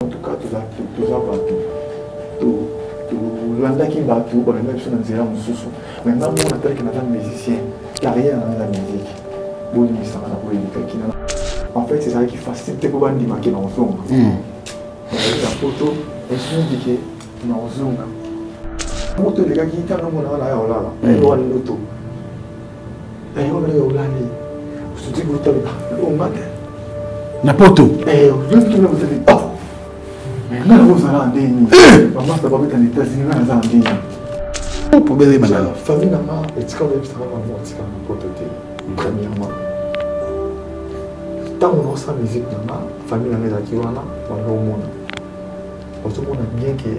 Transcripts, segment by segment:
En tout cas, toza toza bato tolandaki bato bamema biso na nzela mosusu mais nga moko natalaki naza musicien carrière na nga musique bolimbisaka na oyo elekaki na en fait ezalaki facile te mpo bandimaki na kozonga hmm. nazalaki na poto esundike na kozonga moto elekaki ntango monaka na ya kolala nayebi ndoto nayebi wana ya olali osuti kotala longa te na poto nga nakozala ndenge nini bamasta babeta na états-unis nga naza ndenge nini problème ebanda famille na nga etikala oyebisaka bango atikala na poto te premièrement ntango naosala musique na nga famille na nga ezalaki wana banda omona ozomona bien ke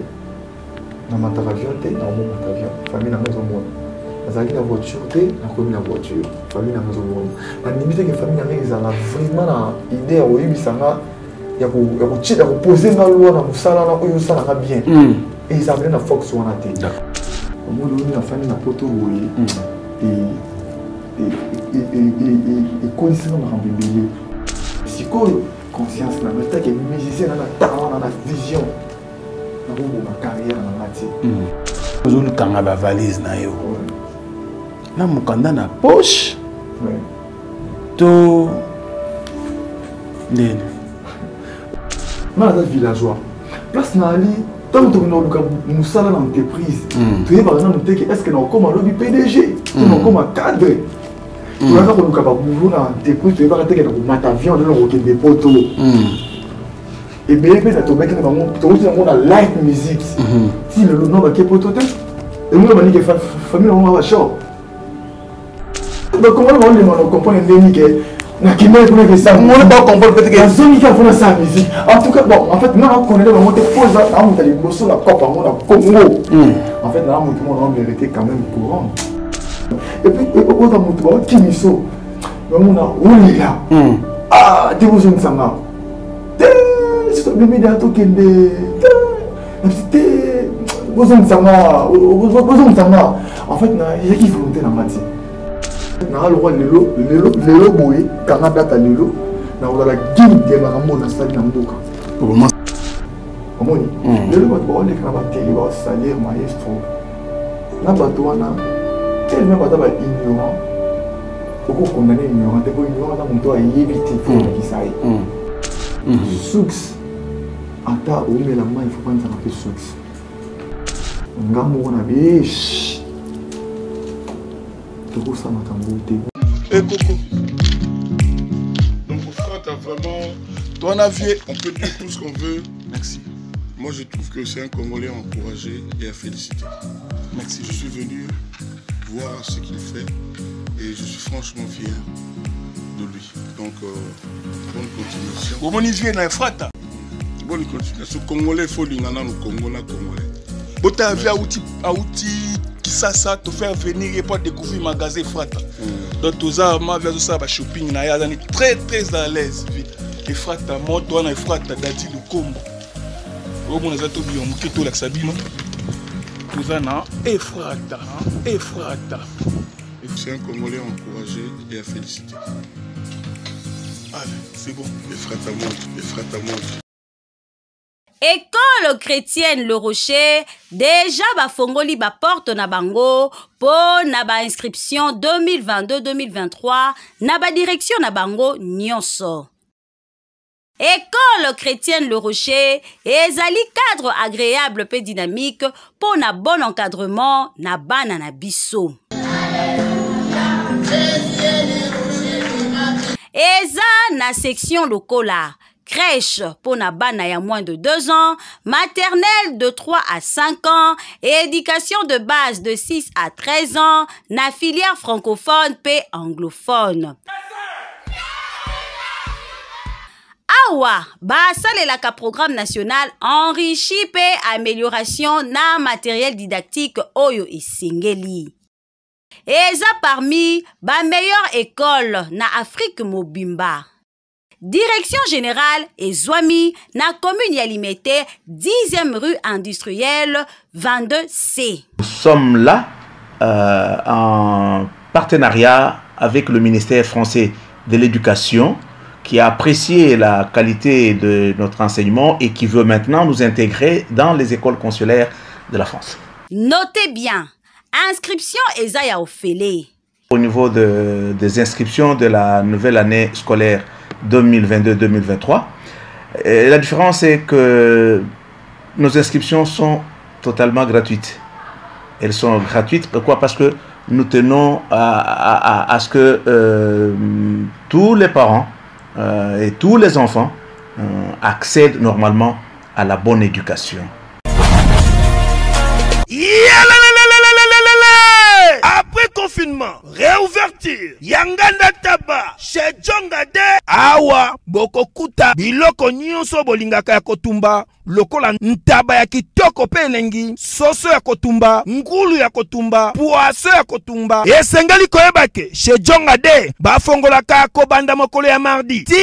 namataka avion te nakomomata avion famille na nga ezomona nazalaki na voiture te nakomi na voiture famille na nga ezomona nandimi te ke famille na nga ezala vraiment na idée ya koyebisa nga ya kopose nga loi na mosala na oyo osala nga bien hmm. ezala mpe na fox wana te omoni oyo nafandi na poto boye hmm. ekolisi nga makambo ebele sikoyo conscience na nga take musicien na na talent na na vision nakoboma carrière na nga te hmm. ozolukanga bavalise na yo na mokanda na poche to ndeni nga naza villageois place na ali ntango tokenda koluka mosala na entreprise hmm. toyebaka nanu te ke est ce que nakokoma lobi pdg to hmm. nakokoma cadre toyaka koluka baboulot na entreprise toyebaka te ke nakomata avion nde nakokende poto ebele mpe na tobaki na bango tokoti yango na live music mhm. ti lelo no bake poto te elongo banike famille bango bashor bakongolo baolema na comprendre ndenge ke nakendaki kuna kesango nazongi kaka mpona sala musique en tout cas bon en fait nga nakonele bango te mpo eza na moto ya liboso na cope yango na congo hmm. en fait na moto moko na mérité quand même courant et puis oza moto baokimiso bango na olela hmm. ah te bozongisa nga te tobimi deya tokende te nabisi te bozongisa nga bozongisa nga en fait ezalaki volonté na nga ti nanga lokwa lelo lelo lelo boye kanga data lelo nakozala guide ya makambo oyo nasali na mboka omoni hmm. lelo bato baoleka na batele baosalir maestro na bato wana tellement baza ba ignorant okokondane ignorant te po ignorant aza moto ayebi te fo olakisa ye hmm. hmm. suks ata oumela mai fo panzaka mpe suks nga moko na bish tokosala makambo te ekoko donc frata vraiment toi na vie on peut dire tout ce qu'on veut merci moi je trouve que c'est un congolais à encourager et à féliciter merci je suis venu voir ce qu'il fait et je suis franchement fier de lui donc euh, bonne continuation omoni vie na efrata bonne continuation congolais faut linga nanu congo na congolais botala vie auti auti kisasa to faire venir ye mpo découvrir magasin efrata mm. donc toza ma vie azosala bashopping na ye azali très très à l'aise vie efrata moto wana efrata dadi lukombo omona eza tobima moke tolakisa bino toza na efrata efrata C'est un Congolais encouragé et à féliciter. Allez, c'est bon. Efrata monte, Efrata monte. École chrétienne Le Rocher déjà bafongoli baporte na bango mpo na bainscription 2022-2023 na badirection na bango nyonso. École chrétienne Le Rocher ezali cadre agréable mpe dynamique mpo na bon encadrement na bana na biso. Eza na section lokola crèche mpo na bana ya moins de 2 ans, maternelle de 3 à 5 ans et éducation de base de 6 à 13 ans na filière francophone mpe anglophone. awa basalelaka programme national enrichi mpe amélioration na matériel didactique oyo esengeli eza parmi bameilleure école na afrique mobimba direction générale ezwami na commune ya limete 10e rue industrielle 22c Nous sommes là euh, en partenariat avec le ministère français de l'Éducation. qui a apprécié la qualité de notre enseignement et qui veut maintenant nous intégrer dans les écoles consulaires de la France. Notez bien, inscription eza ya ofele. Au niveau de, des inscriptions de la nouvelle année scolaire 2022-2023, la différence est que nos inscriptions sont totalement gratuites. Elles sont gratuites. Pourquoi Parce que nous tenons à, à, à ce que euh, tous les parents euh, et tous les enfants euh, accèdent normalement à la bonne éducation. Après confinement, réouverture, Yanganda Taba, chez Djonga de awa bokokuta biloko nyonso bolingaka ya kotumba lokola ntaba ya kitoko mpe elengi, soso ya kotumba, ngulu ya kotumba, poaso ya kotumba. Esengeli koyeba ke chez Djonga de bafongolaka kobanda mokolo ya mardi ti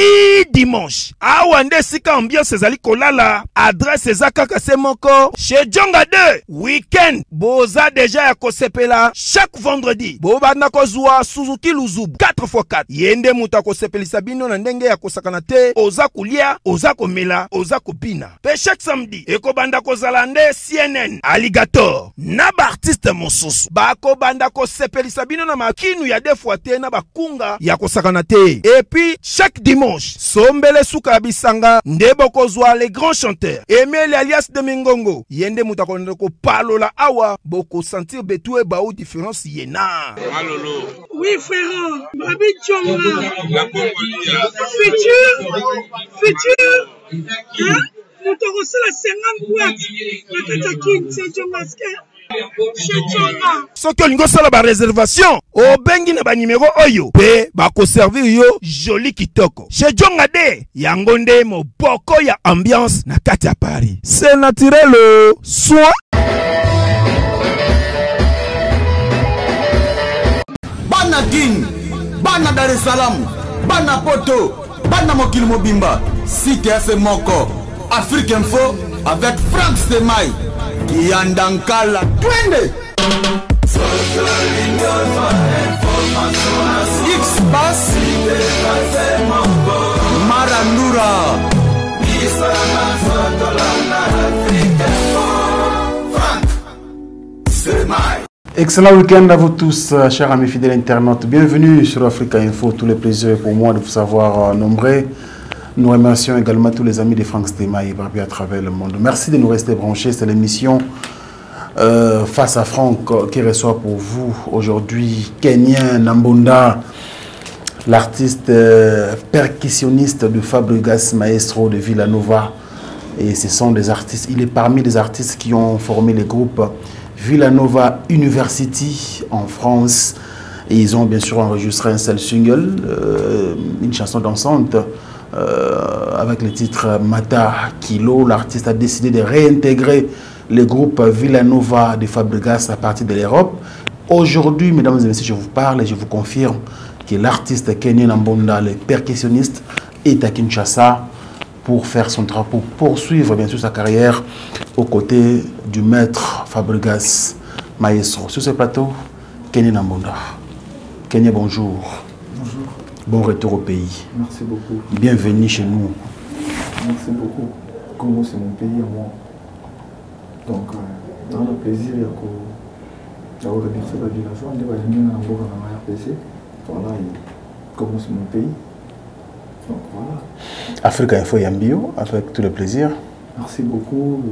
dimanche. Awa nde esika ambiance ezali kolala, adresse eza kaka se moko chez Djonga 2. Weekend boza deja ya kosepela chaque vendredi bobanda kozwa Suzuki Luzubu 4x4. Ye nde moto akosepelisa bino na ndenge ya kosakana te, oza kolia, oza komela, oza kobina. Pe chaque samedi ekobanda kozala nde CNN, Alligator na baartiste mosusu bakobanda kosepelisa bino na makinu ya deux fois te na bakunga ya kosakana te. Et puis chaque dimanche sombele suka ya bisanga nde bokozwa les grands chanteurs Emile alias de Mingongo, ye nde moto akolanda kopalola awa, bokosentir betu ebau différence ye na Malolo. Oui frère, Babi Djonga. Futur, futur, hein? Moto akosala 50 boîte na kati ya kin, c'est Djonga Soki olingi osala bareservation, obengi na banimero oyo mpe bakoservir yo joli kitoko. Chez Djonga de yango nde moboko ya ambiance na kati ya Paris. C'est naturel soin. Bana Kin, bana Dar es Salaam, bana Poto, bana mokili mobimba, site ya se moko, Afrique Info avec Franck Stemay, Kiyanda Nkala, twende! X Bass, Marandura. Excellent week-end à vous tous, euh, chers amis fidèles internautes. Bienvenue sur Africa Info. Tout le plaisir est pour moi de vous savoir euh, nombreux. Nous remercions également tous les amis de Franck Stema et Barbi à travers le monde. Merci de nous rester branchés. C'est l'émission euh, Face à Franck qui reçoit pour vous aujourd'hui Kenyan Nambunda, l'artiste percussionniste de Fabregas Maestro de Villanova. Et ce sont des artistes, il est parmi les artistes qui ont formé le groupe Villanova University en France. Et ils ont bien sûr enregistré un seul single, euh, une chanson dansante euh, avec le titre Mata Kilo. L'artiste a décidé de réintégrer le groupe Villanova de Fabregas à partir de l'Europe. Aujourd'hui, mesdames et messieurs, je vous parle et je vous confirme que l'artiste Kenny Nambonda, le percussionniste, est à Kinshasa pour faire son travail, pour poursuivre bien sûr sa carrière aux côtés du maître Fabregas Maestro. Sur ce plateau, Kenny Nambonda. Kenny, bonjour. Bonjour. Bon retour au pays. Merci beaucoup. Bienvenue chez nous. Merci beaucoup. Congo, c'est mon pays à moi. Donc, euh, dans le plaisir, il y a que remercier la villageois, on est na mboka na RPC. Voilà, et Congo, c'est mon pays. Donc voilà. Africa Info Yambio, avec tout le plaisir. Merci beaucoup.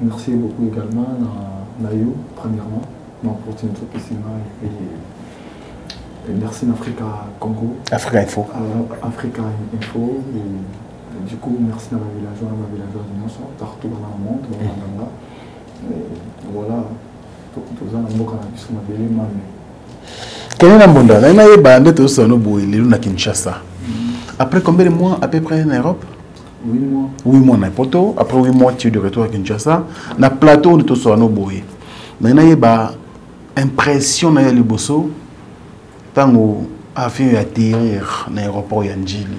Merci beaucoup également à Nayo, premièrement, l'opportunité et puis et merci Africa Congo. Africa Info. Euh, Africa Info. Et, et du coup, merci à ma villageois, à ma villageoise nyonso, partout dans le monde, dans la Et voilà, toza na mboka na biso mabele mame. Kende na mbonda, na nayeba nde tozosala boye lelo na Kinshasa. Après combien de mois à peu près en Europe? 8 mois. 8 mois na Poto, après 8 mois tu es de retour à Kinshasa. Na plateau nde tozosala no boye. Na nayeba impression na ya liboso ntango avion ya atterrir na aéroport ya Ndjili.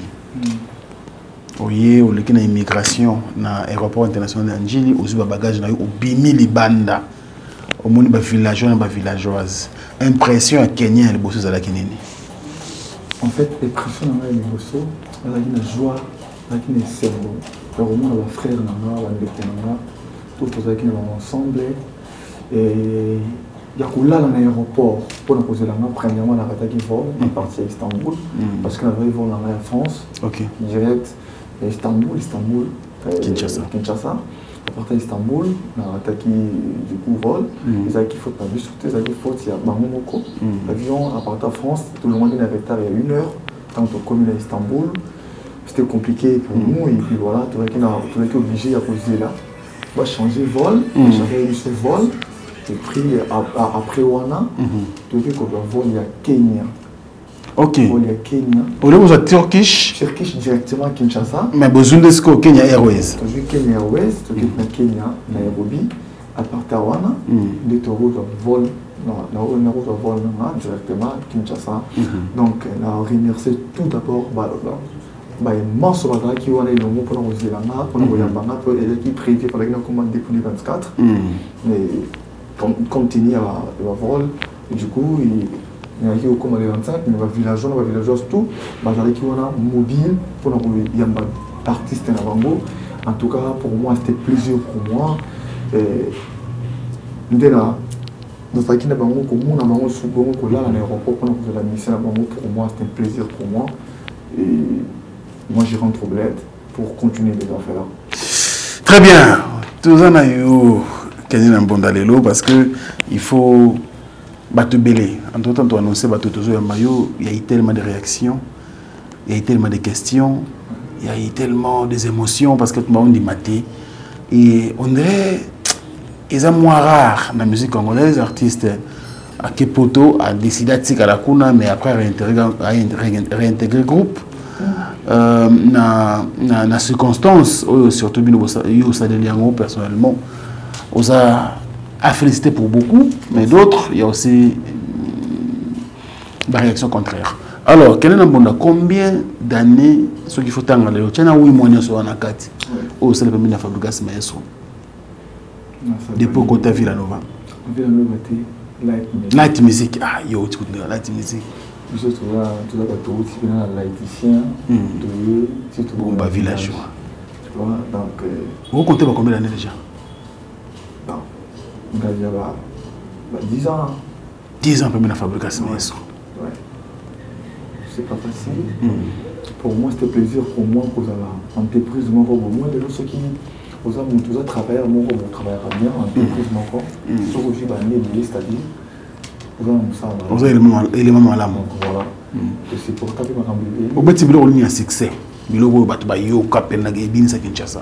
Oye oleki na immigration na aéroport international ya Ndjili, ozwi babagage na yo, obimi libanda, omoni bavillageois na bavillageoise. Impression ya Kenya ya liboso ezalaki nini? En fait, impression na ngai liboso Nazalaki na joie, nazalaki na esengo ya komona ba frères na nga, bandeko na nga to tozalaki na bango ensemble, ya kolala na aéroport mpona kozela nga. Premièrement, nakataki vol à partir ya Istanbul, parce que nazwaki vol na ngai ya France direct ya Istanbul, Istanbul Kinshasa. Kinshasa. À partir ya Istanbul, nakataki du coup vol. Ezalaki faute na biso te, ezalaki faute ya bango moko. Avion à partir ya France, tolongwaki na retard ya une heure. Ntango tokomi na Istanbul, c'était compliqué pour nous. Et puis voilà, tozalaki obligé ya kozela bachanger vol, bachanger biso vol. Et puis après wana, toyaki kozwa vol ya Kenya. Vol ya Kenya. Olie kozwa Turkish. Turkish directement Kinshasa. Mais bozwi nde sikoyo Kenya Airways. Tozwi Kenya Airways, tokei na Kenya, Nairobi. À partir wana nde tokozwa vol, nakozwa vol nanga directement Kinshasa. Donc na remercier tout d'abord baimmense bazalaki wana elongo mpona kozela nga, mpona koyamba nga, mpo ezalaki prévu, falaki nakoma depuis le 24, mais compte tenu ya bavol, du coup nayaki kokóma le 25. Mais bavillageois na bavillageoise tout bazalaki wana mobile mpona koyamba artiste na bango. En tout cas, pour moi, c'était plaisir pour moi nde na nazalaki na bango, komona bango su bongo, kolala na aéroport mpona kozala mission na bango. Pour moi, c'était un plaisir pour moi. Et moi, je rentre au bled pour continuer mes affaires. Très bien. Toza na yo, Kenny na Mbonda, lelo, parce que il faut bato ebele. Entre temps toannonce bato tozoyamba yo, il y a eu tellement de réactions, il y a eu tellement de questions, il y a eu tellement des émotions, parce que tout le monde te. Et on dirait eza moins rare na musique congolaise, artiste ake poto, a décidé atikala kuna, mais après réintégrer groupe na circonstance oyo surtout bino yo osaleli yango personnellement. Oza à féliciter pour beaucoup, mais d'autres, il y a aussi ba réaction contraire. Alors, Kenny na Mbonda, combien d'années, ce qu'il faut tanga lelo tiana 8 mois nyonso wana kati oyo osala pembeni na Fabregas Maestro depuis okota Villanova? Villanova te, Light Music. Light Music. Ah, yo oti kutu Light Music. Biso toza bato outi mpena na lighticien, toye ti ba villageois. Tu vois, donc okocompter ba combien d'années déjà? Bon, nga déjà ba 10 ans. 10 ans pembeni na Fabregas Maestro. Ouais, c'est pas facile. Pour moi, c'était plaisir pour moi kozala entreprise moko bo moi lelo. Soki oza moto, oza travailleur moko, botravaillaka bien entreprise moko, soki ozwi bane ebele, c'est-à-dire oza na mosala. Oza élément malamu. Donc voilà, tosupporta mpe makambo ebele. Obeti biloko nini ya succès, biloko oyo bato bayoka mpena ebinisa Kinshasa?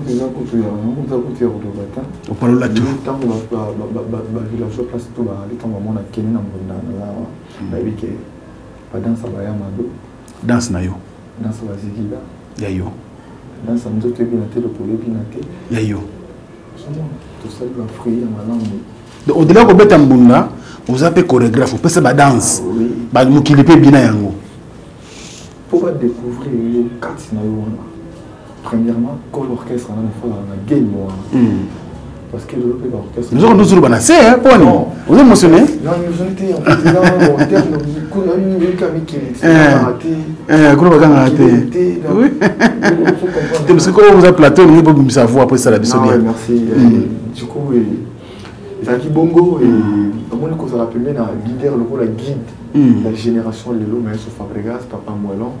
Eza kutu yango, eza kutu ya koloba ta. Opalola tu. Ntango bavillageois, place to bazali, ntango bamona Keni na Mbonda naza awa, bayebi ke badansa baya mado. Danse na yo. Danse bazikila. Ya yo. Danse nzoto ebina te, lokolo ebina te. Ya yo. Ozomona, tosali bafruit ya malamu. Donc au-delà kobeta mbunda, oza mpe chorégraphe, opesa badanse, mokili mpe ebina yango. Mpo badécouvrir yo kati na yo wana, premièrement, col orchestre wana efalaka na game wana, parce que lelo mpe baorchestre nzoko ndozoloba na se mponi oza émotionné. Non, émotionné te. En fait, eza en terme oyika mikili te, kuna bakangaka te te, parce que oyo oza plateau, olingi bobimisa voix po esala biso bien. Merci. Du coup, ezalaki bongo. Omoni, kozala pembe na leader lokola guide la génération lelo, maestro Fabregas, papa Moelon,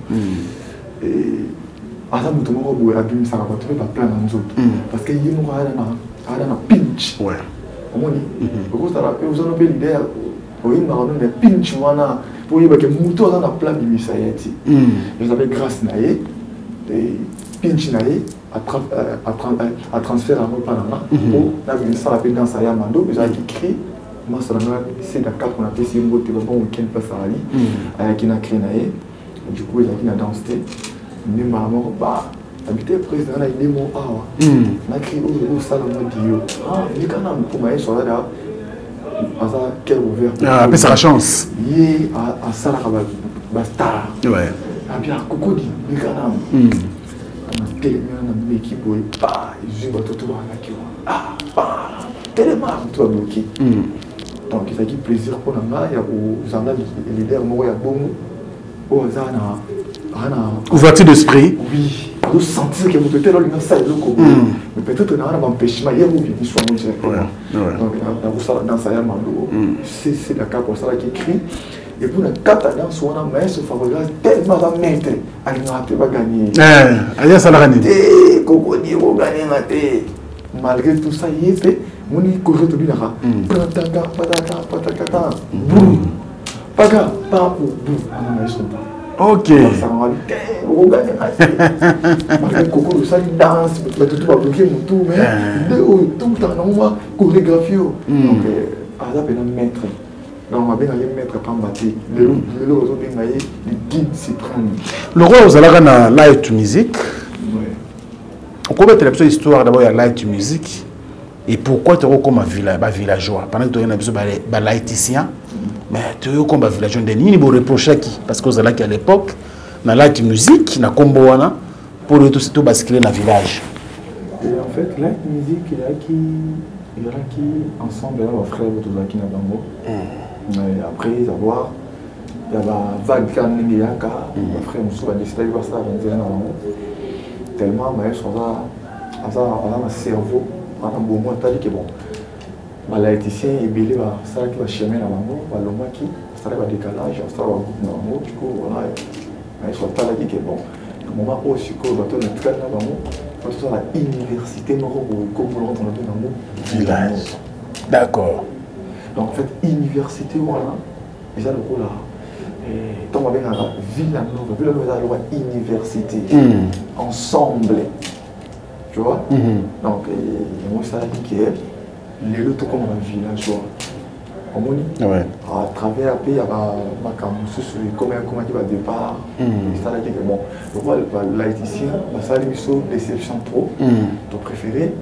aza moto moko boye abimisaka bato mpe baplan na nzoto, parce que ye moko aya na pinch. Omoni, okozala mpe ozana mpe leader, oyembaka no, mais pinch wana mpo oyebake moto aza na plan bimisa ye ti eza mpe grâce na ye. Pinch na ye atransfert yango epa na nga mpo nabisala mpe danse ya mando. Ezalaki cri masa na nga seda 4, napesi ye mbote, babon weekend place azali. Ayaki na cri na ye, du coup ezalaki na danse te, nde mbala moko ba abi te: président, na idée mo awa na cri oyo osala mwa dio ndika na mpo mayeso aza aza cœur ouvert. Apesaka chance. Ye asalaka bastar. Abi akokodi ndika na natelemi wana, na meki boye, pa ezwi bato to bazalaki wana, pa telema moto babloki. Donc ezalaki plaisir mpo na ngai ya kozala leader moko ya bongo oyo aza na Ouverture d'esprit. Oui, azosentir ke moto etele olinga asala eloko boye, mais peut-être naa na baempêchement ye mobimiso yango directement. Donc nakosala danse ya Mado, c'est la capo asalaki cri. Et puis na kati ya danse wana, maestro Fabregas, tellement aza maître, alingaka te baganye. Aye asalaka nini? Te, kokoni ekoganyenga te. Malgré tout ça, ye mpe moni choreo tobinaka pataka pataka patakata bru paka pa bu ana maestro. Basangaka te, okoganyenga te, malgré koko osali danse, bato to babloke motu, mais nde oyo tokutaka nango mwa chorégraphie oyo. Donc aza mpena maître. Donc babengaka ye maître pamba te. Lelo lelo bazobenga ye le guide suprême. Lokola ozalaka na light music, okobetela biso histoire d'abord ya light music et pourquoi tokokoma bavillageois pendant que toyei na biso balighticiens, mais toyokoma bavillageois nde nini boreprochaki? Parce que ozalaki à l'époque na light music na nkombo wana, mpo oyo tobaskile na village. Et en fait, light music ezalaki ensemble na bafrère oyo tozalaki na bango. Mais après avoir ya bavague kaka ndenge eyaka, bafrère mosusu badecidaki basala banzela na bango, tellement maestro aza na cerveau, aza na bongo, atali ke bon, balaéticien ebele basalaki bachemin na bango, balongwaki, basalaki badécalage, basala bagroupe na bango. Du coup voilà, maestro atalaki ke bon, na moment oyo sikoyo bato na tikali na bango, batosala université moko boye, kombo tona benga yango Village. D'accord. Donc en fait, université wana eza lokola ntango babengaka Villa Nova, Villa Nova eza lokola université ensemble, tu vois. Donc yango esalaki ke lelo tokoma na villageois, omoni, à travers mpe ya makambo mosusu ekomaki badépart, esalaki ke bon, lokola balaïticien basali biso déception trop, topréféré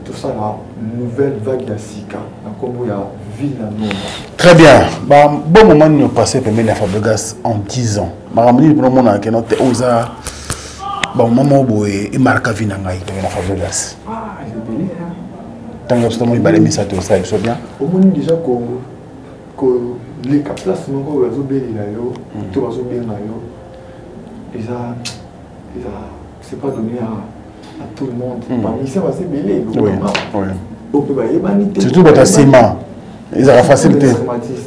tosala nouvelle vague ya sika na nkombo ya Villa Nova. Très bien. Ba bon moment nini passé pembeni ya Fabregas en 10 ans? Makambo nini mpona omonaka keno te oza bamoment moko boye emarka vie na ngai pembeni ya Fabregas? Ah, ebele. Ntango biso tomoni bale misato, osala biso bien. Omoni déjà koleka place moko oyo bazobelela yo to bazobenga yo, eza c'est pas donné à tout le monde. Bamusicien baza ebele, oyo mpe bayebani te. Surtout bato ya nsima, ezalaka facile te.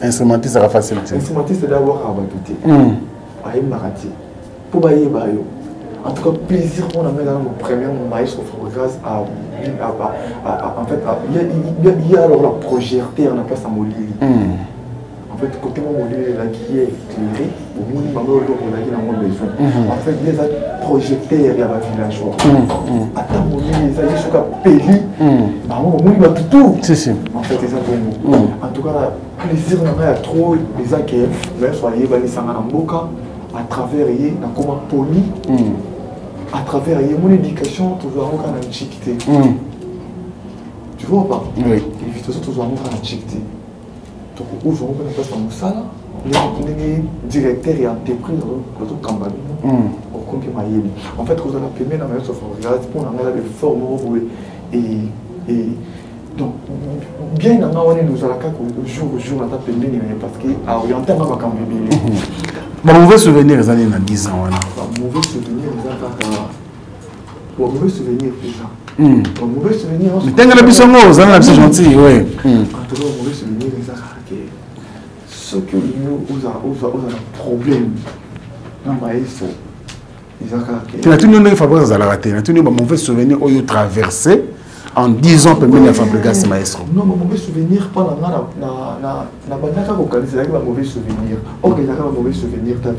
Instrumentiste ezalaka facile te. Instrumentiste eda abwakaka bato te, ayembaka te mpo bayeba yo. En tout cas, plaisir mpona ngai ezala mo premier maestro Fabregas. En fait, il y a alors la projecteur na place ya molili. En fait, côté mo molili ezalaki ye éclairé, omoni bango eloko ozalaki nango besoin. En fait, ye eza projecteur ya bavillageois. Ata molili eza, ye soki apeli bango, bamoni bato tout. Si, si. En fait, eza bongo. En tout cas, plaisir na ngai ya trop eza ke maestro ayebanisanga na mboka. À travers ye nakoma poli, à travers ye mon éducation tozwa yango kaka na ntiki te, tu vois pas? Oui. Invitation tozwa yango kaka na ntiki te, tokozwa yango mpe na place na mosala, ndenge directeur ya entreprise azokamba bino, okomi mpe mayele. En fait, kozala pembeni na maestro Fabregas, mpo na ngai eza effort moko boye. Et donc bien na ngai wana ozala kaka jour au jour ata pembeni na ye, parce que aoriente nga makambo ebele. Bamauvais souvenir eza nini na 10 ans wana? Bamauvais souvenir eza kaka bamauvais souvenir eza bamauvais souvenir. Mitengela biso ngo, ozala na biso gentil, oui. En tout cas, mauvais souvenir eza kaka ke soki olingi ozala na problème na maestro, eza kaka ke Te, natuni yo ndenge Fabregas azalaka te. Natuni yo bamauvais souvenir oyo traversé en 10 ans pembeni ya Fabregas maestro. Non, ba mauvais souvenir mpo na nga, na bandaka kokanisa ezalaki ba mauvais souvenir, or ezalaka ba mauvais souvenir te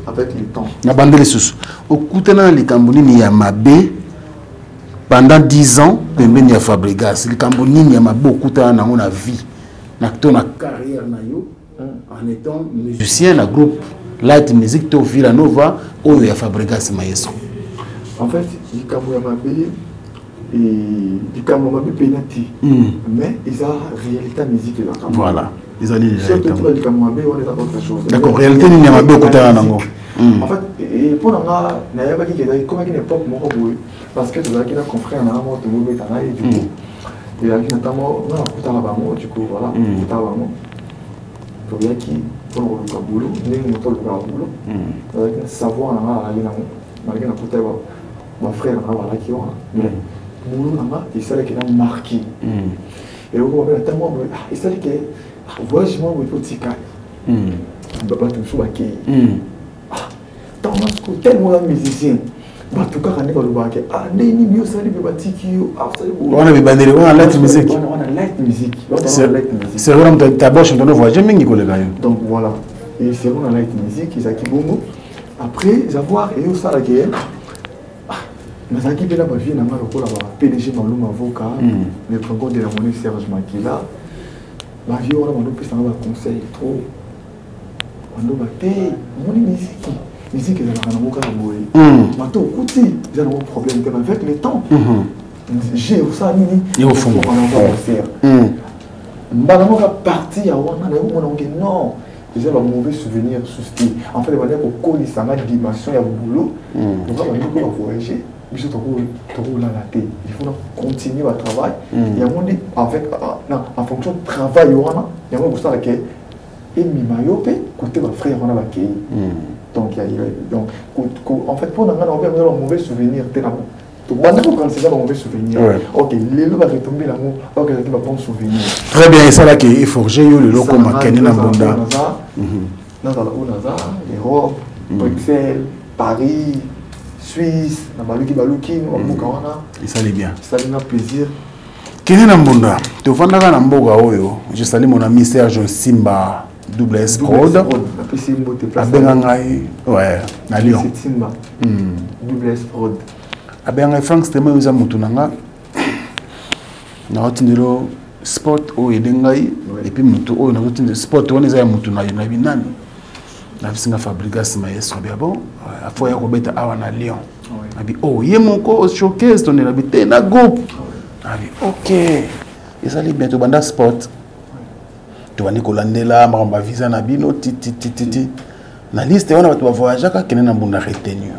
avec le temps. Na bande lisusu, okutana na likambo nini ya mabe pendant 10 ans pembeni ya Fabregas? Likambo nini ya mabe okutana nango na vie na to na carrière na yo en étant musicien na groupe Light Music to Villa Nova oyo ya Fabregas maestro? En fait, likambo ya mabe, likambo ya mabe mpena te, mais eza réalité ya musique ezalaka. Voilà, ezali Surtout likambo mabe wana eza autre chose. D'accord, réalité nini ya mabe okutana nango? En fait, mpo na nga, nayebaki ke ezalaki komaki na époque moko boye, parce que tozalaki na confrère na nga moko, tobobeta na ye. Du coup, ezalaki na ntango nga nakutaka bango. Du coup voilà, nakutaka bango, toyaki mpona koluka boulot, ndenge moto alukaka boulot. Nazalaki na savoir na nga, nazalaki nango, malgré nakuta bafrère na nga balaki wana, mais boulot na nga esalaki na marqué eloko mabe na ntango boye. Esalaki voyage moko boye mpo tikali bato mosusu bakei. Ntango na sikoyo, tellement oza musicien, bato kaka nde balobaka ke ah, nde nini osali mpe batiki yo? Wana bibandeli wana light music. Wana light music. C'est vrai, taboche ntono voyage mingi koleka yo. Donc voilà, et c'est vrai, na light music ezalaki bongo. Après avoir eyo osalaki, nazalaki mpe na bavie na nga lokola ba PDG Maluma Avoka, le dragon de la monnaie Serge Makila. Bavie wana bandopesanga baconseil trop, bandoba te, omoni miziki, musique ezalaka nango kaka boye, bato okuti eza nango problème te, avec le temps j'ai osala nini concert mbala moko. Parti ya wana nayebi omona onge non, eza ba mauvais souvenir susu te. En fait, ebandaki kokolisa nga dimension ya boulot. Donc bandeko bavoyage, biso tokolala te, il faut na continuer batravail yango nde avec en fonction travail wana yango ekosala ke emema yo mpe kote bafrère wana bakei. Donc en fait, mpo na ngai, naobi yango eza ba mauvais souvenir te. Tobanda kokanisa eza ba mauvais souvenir, ok, lelo baretombe yango, ok, ezalaki ba bon souvenir. Très bien, esalaki eforge yo lelo okoma kende na mbonda. Nazala oyo naza, Europe, Bruxelles, Paris, Suisse, na baluki baluki bamboka wana. Esali bien. Esali nga plaisir. Kende na mbunda, tovandaka na mboka oyo. Je salue mon ami Serge Simba, Double S Prod. Napesi mbote. Abenga ngai, ouais, na Lyon. Simba, Double S Prod. Abenga ngai: "Frank Stema, oyo eza motu na nga, naotindelo sport oyo ede ngai. Et puis motu oyo nazotindela sport wana eza ya motu na yo." Nayebi nani nabisinga, Fabrigas maestro. Bia bon, afo ya kobeta awa na Lyon. Nabi oh, ye moko showcase tondela bi te na groupe. Nabi ok, ezali bien. Tobanda sport, tobandi kolandela makambo ya visa na bino titititi na liste wana bato bavoyageaka. Kende na mbunda retenu,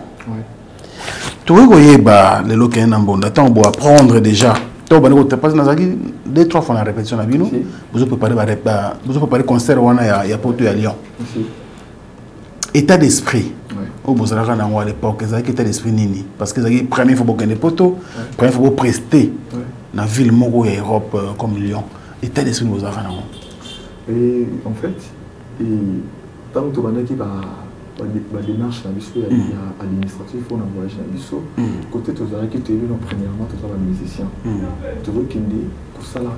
tokoki koyeba lelo kende na mbunda ntango boapprendre déjà, ntango bandi kotapasi. Nazalaki deux trois fois na répétition na bino, bozopréparé concert wana ya poto ya Lyon. État d'esprit oyo bozalaka nango à l'époque ezalaki état d'esprit nini? Parce que ezalaki première fois bokende poto, première fois boprester na ville moko ya Europe comme Lyon. État d'esprit bozalaka nango? Et en fait, ntango tobandaki badémarche na biso ya administratif mpona voyage na biso, côté tozalaki, toyebi no, premièrement toza bamusicien, tozokende kosala,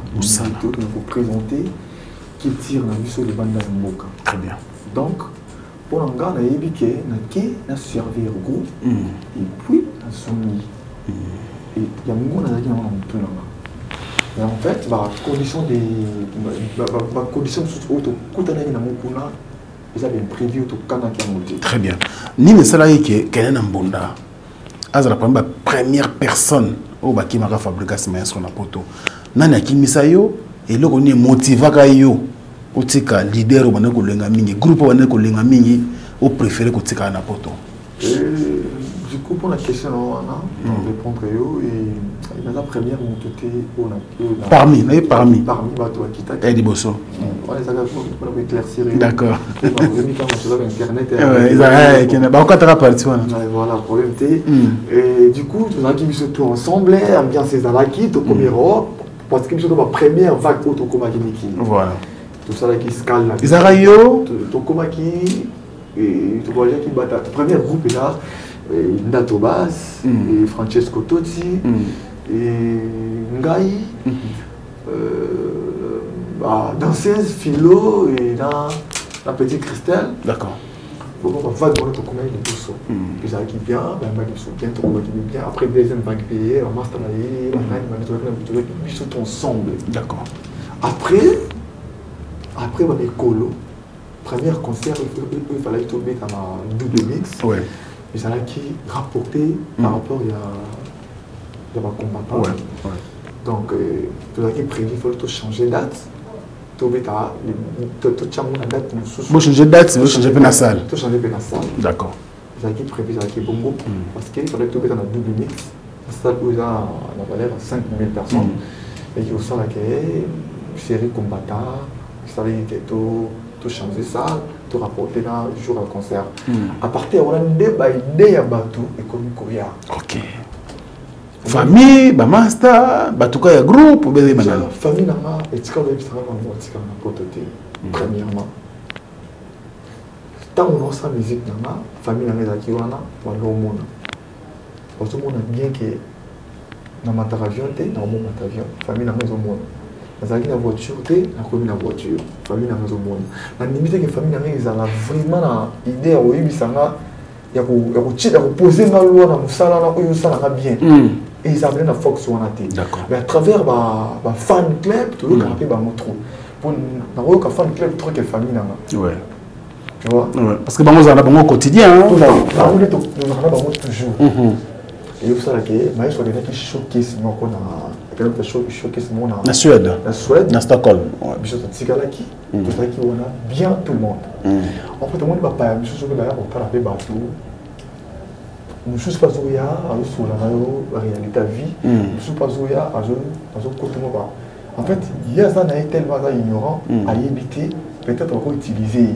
tokende koprésenter culture na biso libanda ya mboka. Très bien. Donc mpona nga, nayebi ke nake na servir groupe et puis nazongi. Yango nazalaki nango na motu na nga. Et en fait, bacondition de bacondition mosusu oyo tokutanaki nango kuna eza bien prévu, oyo tokanaki yango te. Très bien. Nini esalaki ke kende na mbunda azala parmi bapremière personne oyo bakimaka Fabrigas maestro na poto? Nani akimisa yo? Eloko nini emotivaka yo otika leader oyo bandaki kolenga mingi, groupe oyo bandaki kolenga mingi, opréféré kotikala na poto? Du coup, pour la question wana, répondre yo, et naza première moto te oyo. Parmi, naye parmi. Parmi bato bakitaki. Ya liboso. Wana ezalaka mpona koéclaircir. D'accord. Internet. Bakokataka parti wana. Voilà, problème te. Et du coup, tozalaki biso tout ensemble, ambiance ezalaki, tokomi Europe, parce que biso to bapremière vague oyo tokomaki mikili. Voilà. Tosalaki scale. Ezalaka yo? Tokomaki, tovoyageaki bata premier groupe eza Ndato Bas et Francesco Totti et ngai, danseuse Philo et na petite Christelle. D'accord. Bon, vague wana tokomaki liboso, ezalaki bien, bayambaki biso bien, tokomaki bien. Après, deuxième vague paye, bamaster na ye, banani bani, tozalaki biso to ensemble. D'accord. Après bamekolo, première concert il fallait tobeta na Double Mix, ezalaki rapporté par rapport ya bacombattant. Donc tozalaki prévu, fallait tochanger date, tobeta, totiango na date mosusu. Bochange date, bochange mpe na salle. Tochange mpe na salle. D'accord. Ezalaki prévu, ezalaki bongo, parce que fallait tobeta na Double Mix, salle oyo eza na valeur ya 5000 personnes, eki kosalaka série combattant, esalaki ke tochange salle. To rapporte na jour ya concert. À partir wana nde ba idée ya bato ekomi koya. Ok. Famille, ba master, batuka ya groupe, bebe banana. Famille na nga etikala oyebisaka bango atikala na poto te. Premièrement. Ntango naosala musique na nga, famille na nga ezalaki wana, bando omona. Bazomona bien ke namataka avion te, nakomomata avion. Famille na nga ezomona. Nazalaki na voiture te, nakomi na voiture. Famille na nga ezomona. Nandimi te ke famille na nga ezala vraiment na idée ya koyebisa nga ya kopose nga loi na mosala na oyo osala nga bien. Ezala na fox wana te. Mais à travers ba fan club, toyokaka mpe bango trop. Po nakoyoka fan club trop ke famille na nga. Ouais. Tu vois? Ouais. Parce que bango zala bango quotidien. Hein? Bango nde tozalaka bango toujours. Et ça que maestro akendaki showcase moko na akendaki showcase moko na na Suède. Na Suède. Na Stockholm. Ouais. Biso totikalaki tozalaki wana bien tout le monde. En fait omoni bapaya misusu mpe baya kotala mpe bato mosusu mpe azoya azosola na yo réalité ya vie, mosusu mpe azoya azokotama ba en fait ye aza na ye tellement aza ignorant, ayebi te peut-être bakoutilize ye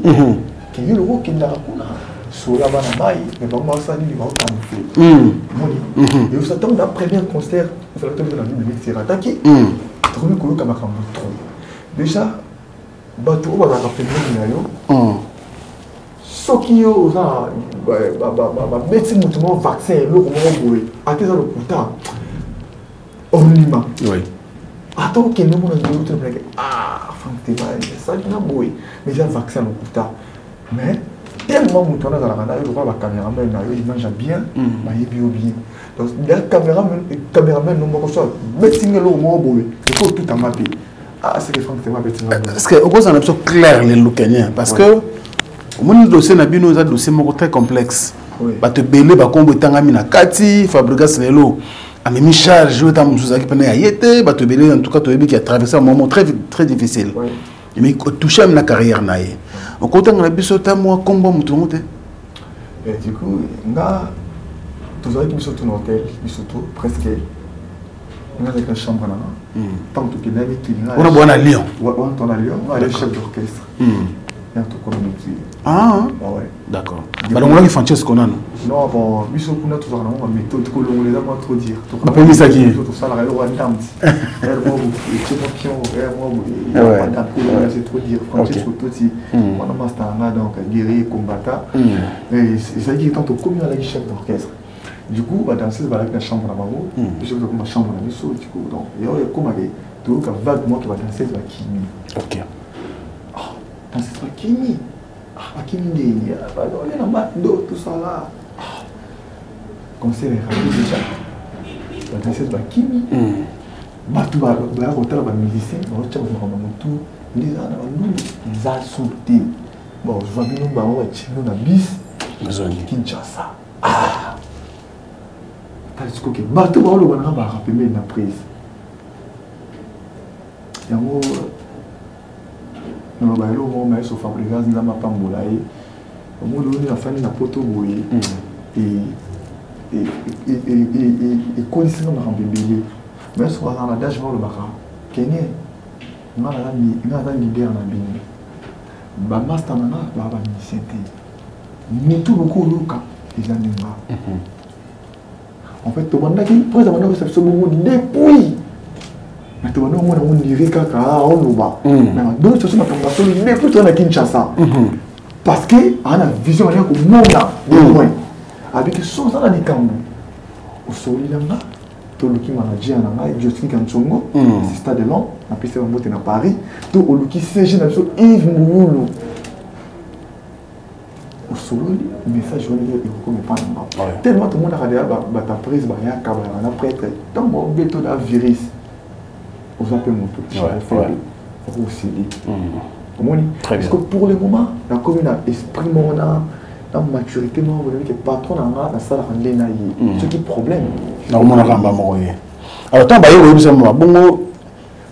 ke yo loko okendaka kuna sola bana mai, mais bango basala nini, baocamoufle. Omoni eyosa ntango na première concert ezalaki tobi na bible erataki, tokomi koyoka makambo trop. Déjà bato oyo bazalaka pembeni na yo, soki yo oza babeti moto moko vaccin eloko moko boye, ata eza lokuta, ondima. Ata okende omona nzela otomonake, ah, Frank Tema esali na boye, mais eza vaccin lokuta. Mais tellement moto wana azalaka na yo lokola bacameraman na yo, image ya bien, bayebi yo bien. Donc ya cameraman no moko so abetinga eloko moko boye, eko otutanga mpe, ah, c'est que Frank Tema abetinga. Est-ce que okozala na biso clair lelo, Kenyan? Parce que omoni dossier na bino eza dossier moko très complexe. Bato ebele bakombo etangami na kati. Fabrigas lelo amemi charge oyo ntango mosusu azalaki mpena ya ye te. Bato ebele, en tout cas toyebi ki atraverse un moment très très difficile, mais touche ami na carrière na ye. Okotanga na biso ta mwa kombo moto yango te? Du coup nga tozalaki biso to na hôtel, biso to presque, nga azalaki na chambre na nga ntango tokendaki kili. Wana bwana na Lyon? Wana to na Lyon, nga ali chef d'orchestre ya tokomi mokili. Ah, ouais. D'accord. Balongolaki Francesco nano? Non, bon, biso kuna tozalaka nango baméthode. Kolongola eza mwa trop dire. Bapemisaki. Tosalaka eloko ya ndamti mwa etie mwa pion mwa boye. Kolongola, c'est trop dire. Francesco toti wana master na nga, donc guerrier combattant ezalaki. Tant tokomi, alaki chef d'orchestre. Du coup badanseuse bazalaki na chambre na bango, biso tokoma chambre na biso. Du coup donc yo ekomaki toyoka vaguement ke badanseuse bakimi. Danseuse bakimi, bakimi ndeni olia na mado, tout ça là. Concert eraté déjà, badanseuse bakimi. Bato baya kotala bamusicien, baotya makambo motu nde eza na bandundu eza so te. Bon, ozwa bino bango, batie bino na bis Kinshasa. Tala sikoke bato baoloba nanga baka pembeni na prise yango. Naloba eloko moko, maestro Fabrigas, Nzambe apambola ye. Omoni oyo nafandi na poto boye, ekolisinga makambo ebele. Maestro azala na dage, balobaka kenge nga naza leader na bino, bamaster na nga baa bamusicien te. Motu loko oyoka eza nde nga. En fait tobandaki mpo eza banda kosa biso bongo depuis, mais tobanda komona yango ndire kaka oloba donc soso makambo basolo depuis toza na Kinshasa, parce que aa na vision bania komona de loin. Abiki so oza na likambo, osoli na nga, toluki manager na ngai Joskin Kansongo, assistant de l'homme, napesi bango te na Paris, to oluki CG na biso Yves Mbuyulu, osololi message wana ekokoma epa na nga. Tellement tomonaka deya bato ya prise bayaka, bayaka na prêtre ntango baobeto na virus, oza mpe moto faible, okosili. Omoni, parce que pour le moment nakomi na esprit moko na maturité moko boyebi ke patron na nga nasalaka nde na ye soki problème. Nakomonaka mba moko ye. Alors ntango baye koyebisa mama bongo?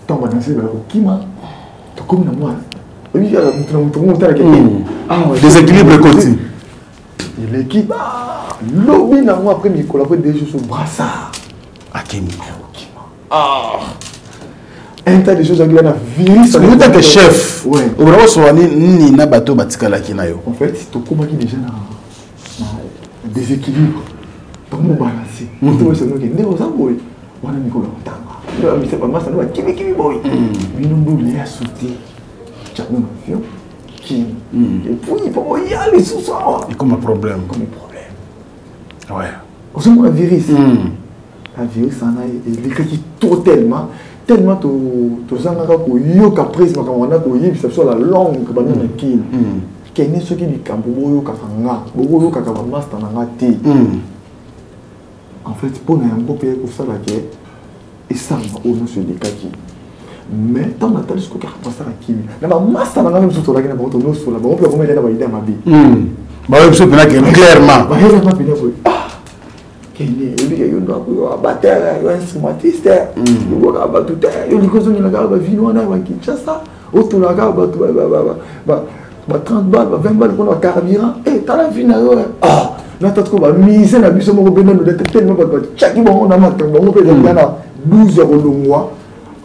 Ntango badanse baya kokima, tokomi na mwa oyebi kaka moto na moto ngo otalaka. Déséquilibre ekoti. Eleki lobi nango, après mikolo, après 2 jours, so brassard akimi. Okima. Un tas de choses azalaki na virus. Yo tant que chef, obona kosola nini na bato batikalaki na yo? En fait, tokomaki déjà na déséquilibre, tokomobalanse toesanoki nde oza boye wana mikolo ya kotanga bamasa nde bakimikimi boye bino ndule ya sote tiango na avion kini et puis mpo boya lisusu awa ekoma problème. Ekomi problème. Ouais. Ozomona virus, la virus wana elekaki trop, tellement, tellement tozangaka koyoka prise makambo wana koyebisa biso la longue banda na kini kende. Soki likambo boyokaka nga, bokoyokaka bamaster na nga te. En fait, mpo na yango mpe kosala ke esalama oyo nyonso elekaki. Mais ntango natali sikoyo kaka basala kimi na bamaster na nga mosusu, tolaki na bango, tonosola bango mpe bakomela na baide ya mabe. Baoyo biso mpena ke clairement. Bayelanga mpena boye: ah, kende oyebika yo ndako, yo abatteur, yo instrumentiste, yobwaka bato te, yo liko ozongela kaka bavino wana ya bakinshasa, otola kaka bato ba 30 bal, ba 20 bal mpona bacarburant. E tala vi na yo. Ah, nata sikoyo bamise na biso moko mpe nano te, tellement bato batiaki bango na makambo bango mpe ezali na 12 ya kolongwa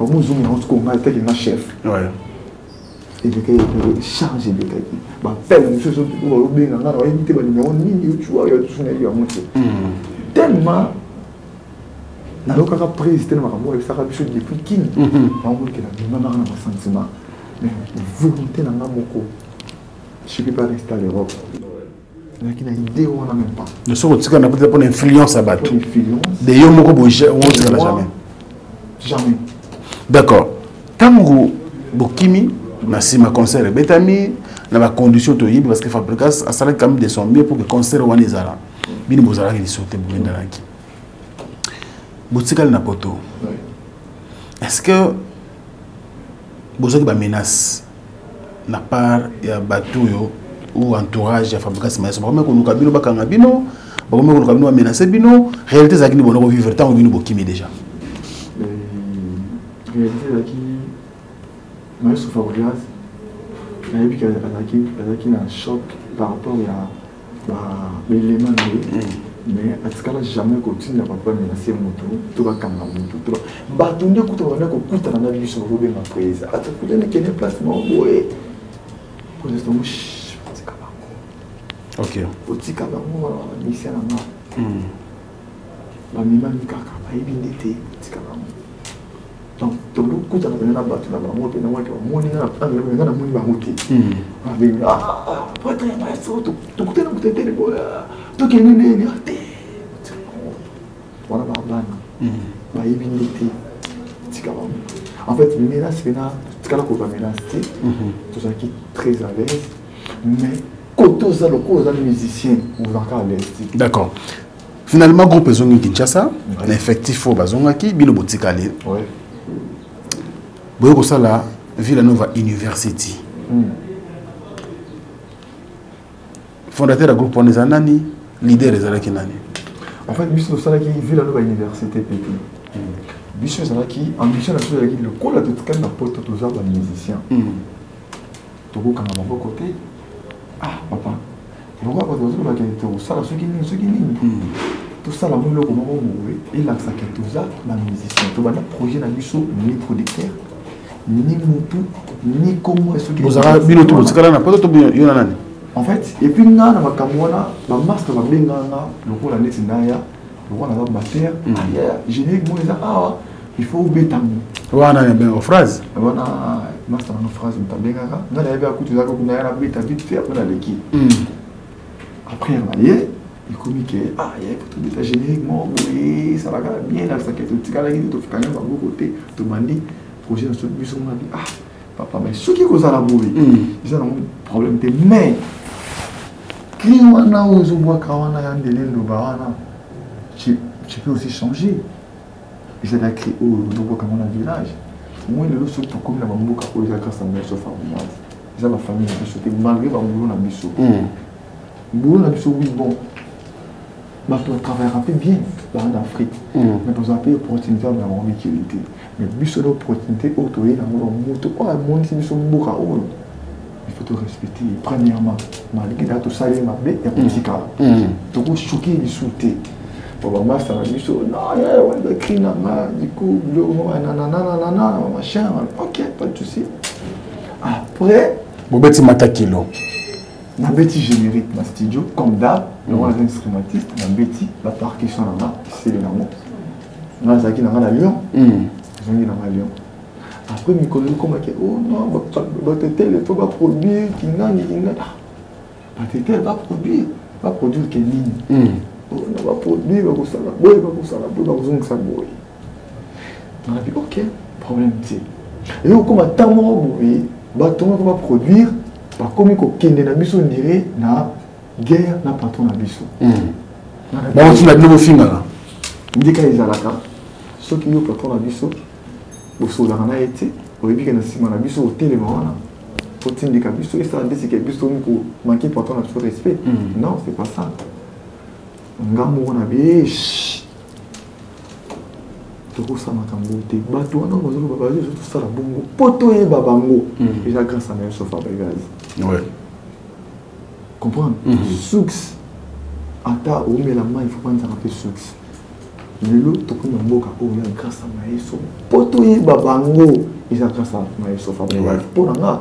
bango ozongi yango. Sikoyo ngai teke nga chef elekaki, charge elekaki, bapele mosusu baobenga nga na bayebi te banimero nini otua yo tusu nayebi yango te, tellement nayokaka prise te na makambo oyo ayebisaka biso depuis kini naomonike na bimamaka na basentiment. Mais volonté na nga moko, je peux pas rester à l'Europe. Nazalaki na idée wana même pas. Soki otikala na peut-être mpona influence ya bato. Influence. De yo moko otikala jamais. Jamais. D'accord. Ntango bokimi na nsima, concert ebetami na bacondition toyebi, parce que Fabregas asalaki quand même de son mieux pour que concert wana ezala. Bino bozalaki lisusu te, bobendanaki, botikali na poto. Est ce que bozwaki bamenace na part ya bato oyo ou entourage ya Fabregas Maestro? Bakomi koluka bino bakanga bino, bakomi koluka bino bamenace bino? Réalité ezalaki nini bona kovivre ntango bino bokimi déjà? Réalité ezalaki, maestro Fabregas, nayebi ke azalaki na choc par rapport ya baélément na ye, mais atikala jamais kotinda bato bamenace motu to bakanga motu to bato nde kuta banda kokutana na biso, bakobenga prise atakutani kende place moko boye, président, otika bango. Otika bango wana bamisia na nga bamemami kaka, bayebi nde te, otika bango. Donc tokutana mpenza na bato na bango mpenza waki bamoni nga, namoni bango te. Babengi prêtre maestro, tokutana kuta te, tokende ndeni te wana, babana bayebi nde te, tika bango. En fait, menace mpena tikala kozwa menace te, tozalaki très à l'aise. Mais kote oza lokola oza musicien, ozalaka à l'aise te. D'accord. Finalement, groupe ezongi Kinshasa na effectif oyo bazongaki, bino botikali, boye kosala Villa Nova University. Fondateur ya groupe wana eza nani? Leader ezalaki nani? En fait, biso tosalaki Villa Nova Université pp. Biso ezalaki ambition na biso, ezalaki lokola totikali na poto, toza bamusicien, tokokanga maboko te. Ah papa, lokola bato bazolobaka tosala soki nini soki nini, tosala mo eloko moko boye elakisaka toza bamusicien. Tobanda projet na biso, ni producteur, ni mutu, ni kombo soki. Bozalaka bino to botikala na poto to yo na nani? En fait, et puis nga na makambo wana, bamaster babengaka nga lokola neti naya, lokola naza batteur générique moko eza awa, il faut obetango. Wana ya bengo phrase? Wana master nano phrase, moto abengaka nga, nayebi akutu ezaka kuna ya nabeta vite fait, après naleki. Après na ye ekomi ke ah, ye faut tobeta générique moko boye esalaka bien, elakisaka totikalaki te, tofukanga maboko te, tobandi projet na biso. Mona bi ah papa, mais soki kozala boye eza nango problème te, mais cri wana oyo ozobwaka wana ya ndele ndoba wana, tu peux aussi changer. Ezali cri oyo ozobwaka ngo na village. Moi lelo soki tokomi na bamboka oyo, eza grâce à maestro Fabregas, eza bafamille na biso te, malgré baboulot na biso, boulot na biso, oui, bon, bato batravaillera mpe bien baa na Afrique, mais tozala mpe opportunité wana na bango mikili te. Mais biso na opportunité oyo toye nango, moto oyo amonisi biso mboka oyo, il faut te respecter premièrement, malgré daa tosali mabe ya kotikala, tokochoke lisusu te. Bon bamasta na biso non ye wana cri na nga du coup biloko moko ya nanananana machin, ok, pas de souci. Après bobeti matakilo. Nabeti générique na studio comme d'hab, yango naza instrumentiste. Nabeti bapercussion na nga, esili nango. Nga nazalaki na nga na Lyon, ezongi na nga Lyon. Après mikolo ekomaki, oh non, batetele fo baproduire kingani kingani. Ah, batetele baproduire, baproduire ke nini? Oh non, baproduire, bakosala boye, bakosala boye, bakozongisa boye. Nalobi ok, problème te. Eyo okoma ntango moko boye, bato moko baproduire, bakomi kokende na biso ndire na guerre na patron na biso. Bakotinda bino bofingaka. Ndika ezalaka soki yo patron na biso bosololaka na ye te, oyebi ke na nsima na biso otelema wana otindika biso, esala ndeti ke biso tokomi komanke patron na biso respect. Non, c'est pas ça. Nga moko na bi tokosala makambo te. Bato wana bazoloba bazo tosala bongo mpo toyeba bango, eza grâce à Maestro Fabregas. Comprendre succès, ata omela mai, faut banzaka mpe succès. Lelo tokomi na mboka oyo ya grâce à Maestro, mpo toyeba bango eza grâce à Maestro Fabregas. Mpo na nga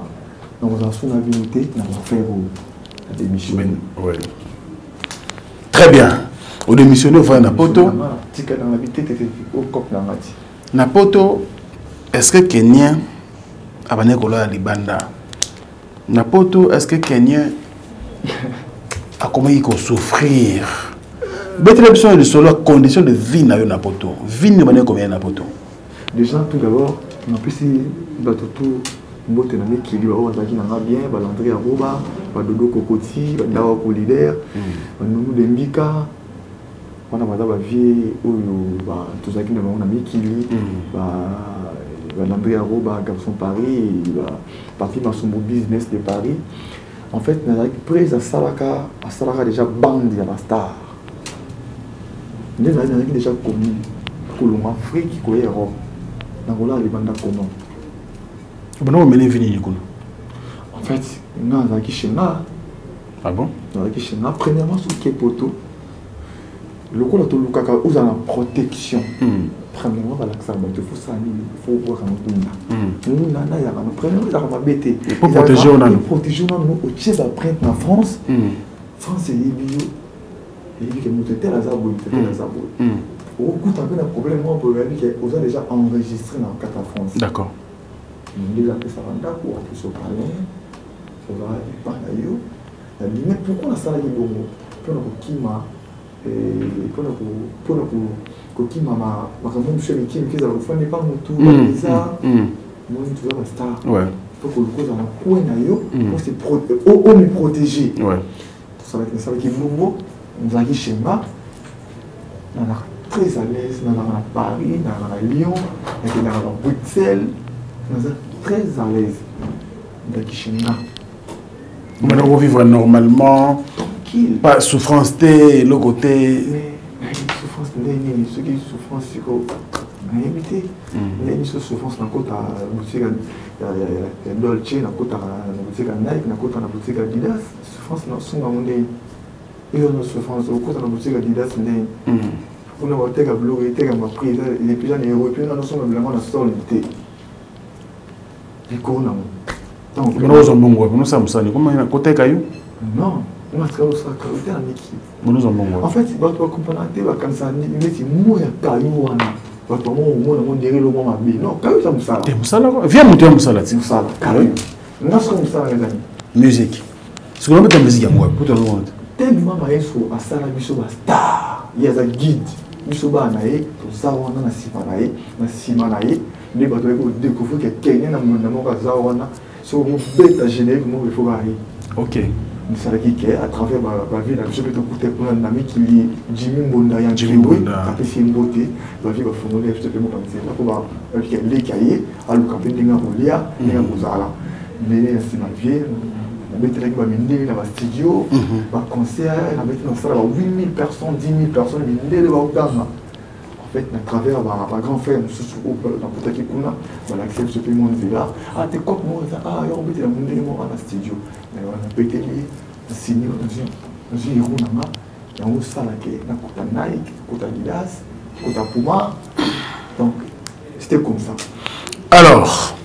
nakozala so na bino te na bafrère oyo na démission. Très bien, odémissionné, ofanda na poto. Tika nanga bi te te te, okope nanga ti. Na poto, est ce que Kenien abandaki kolala libanda na poto? Est ce que Kenien akomaki kosouffrir? Betela biso na lisolo ya condition de vie na yo na poto. Vie nini obandaki komela na poto? Déjà, tout d'abord, napesi bato tu mbote na mikili baoyo bazalaki na nga bien, balandri ya roba, badodo kokoti, bandawa kolider, banunu dembika wana, baza bavie oyo tozalaki na bango na mikili, balandri ya roba, garçon Paris, papi Masombo, business de Paris. En fait, nazalaki prese, asalaka déjà bande ya bastar nde nazalaki déjà connu. Kolonga Afrique koya Europe, nakolala libanda comment? Bana omene vi nini kuna? En fait, nga nazalaki chez nga. Ah bon? Nazalaki chez nga. Premièrement, soki poto, lokola tolukaka ozala na protection, premièrement balakisaka bato fosala nini, fo obwaka ngunda. Ngunda nayaka no, premièrement ezalaka mabe te. Po protéger yo nanu. Protéger nanu, otie baprinte na France. France eyebi yo, eyebi ke moto tel aza boye, moto tel aza boye. Okokuta mpe na problème moko boye, oyebi ke oza déjà enregistré na kati ya France. Ndenge apesaka ndako, apesa palin, ozala epa na yo na bime. Pourquoi nasalaki bongo? Mpona kokima, mpona kokima makambo mosusu ya mike mike ezala kofanda epa motu eza moni toza bastar. Faut koluka ozala na coin na yo omiprotéger. Nasalaki bongo, nazalaki chez nga, nazalaka très à l'aise. Nazalaka na Paris, nazalaka na Lyon, nakendaka na Bruxelles, naza très à l'aise, nazalaki chez nga. Bana kovivre normalement? Tranquille. Pas souffrance te, eloko te? Souffrance nde nini? Soki souffrance siko nayebi te ndenge so souffrance. Nakota boutique ya Dolce, nakotaka na boutique ya Nike, nakota na boutique ya Adidas, souffrance nasunga yango ndenge ezo na souffrance. Okota na boutique ya Adidas ndenge kuna bateka biloko etekama prix epuis na euro, epuis nasomba bilanga na solde te, likolo nango. Bino ozwa mbongo wapi? Nosala mosala nini? Koteka yo? Non, nga osala kayo te na mikili. Bino ozwa mbongo wapi? En fait, bato bakomprana te, bakanisa neti mo ya kayo wana, bato bango omona ngo ndenge eloko mabe. Non, kayo eza mosala. Te, mosala via moto ya mosala ti. Mosala kayo, nga soki mosala ezali musique, soki nabeta musique yango wapi? Kuta longo te. Tellement maestro asala biso bastar, ye aza guide, biso bana na ye toza wana na nsima na ye, na nsima na ye nde bato bayaki kodécouvrir ke Kenya na monda moko aza wana. Soki mobeta générique moko, ifo baye. Esalaki ke à travers bavie na biso mpe tokuta kuna na mikili, Jimi Mbonda ya Nkiwe apesi ye mbote, bavie bafongoli biso mpe moka nzela mpo babiki aleki aye aluka mpe ndenge ya kolia, ndenge ya kozala ndenge ya nsima. Vie nabetelaki bamindele na bastudio, baconcert nabeti, nasala ba 8000 personnes, 10 000 personnes, mindele baoganga. En fait, na travers ba grand frère mosusu oyo nakutaki kuna, balakisa biso mpe mwa nzela. Ah te, cope moko eza, ah yo obetela mondele moko na studio, nabeteli, nasini, nazwi hero na nga. Yango osala ke nakuta Nike, nakuta Adidas, nakuta Puma. Donc c'était comme ça. Alors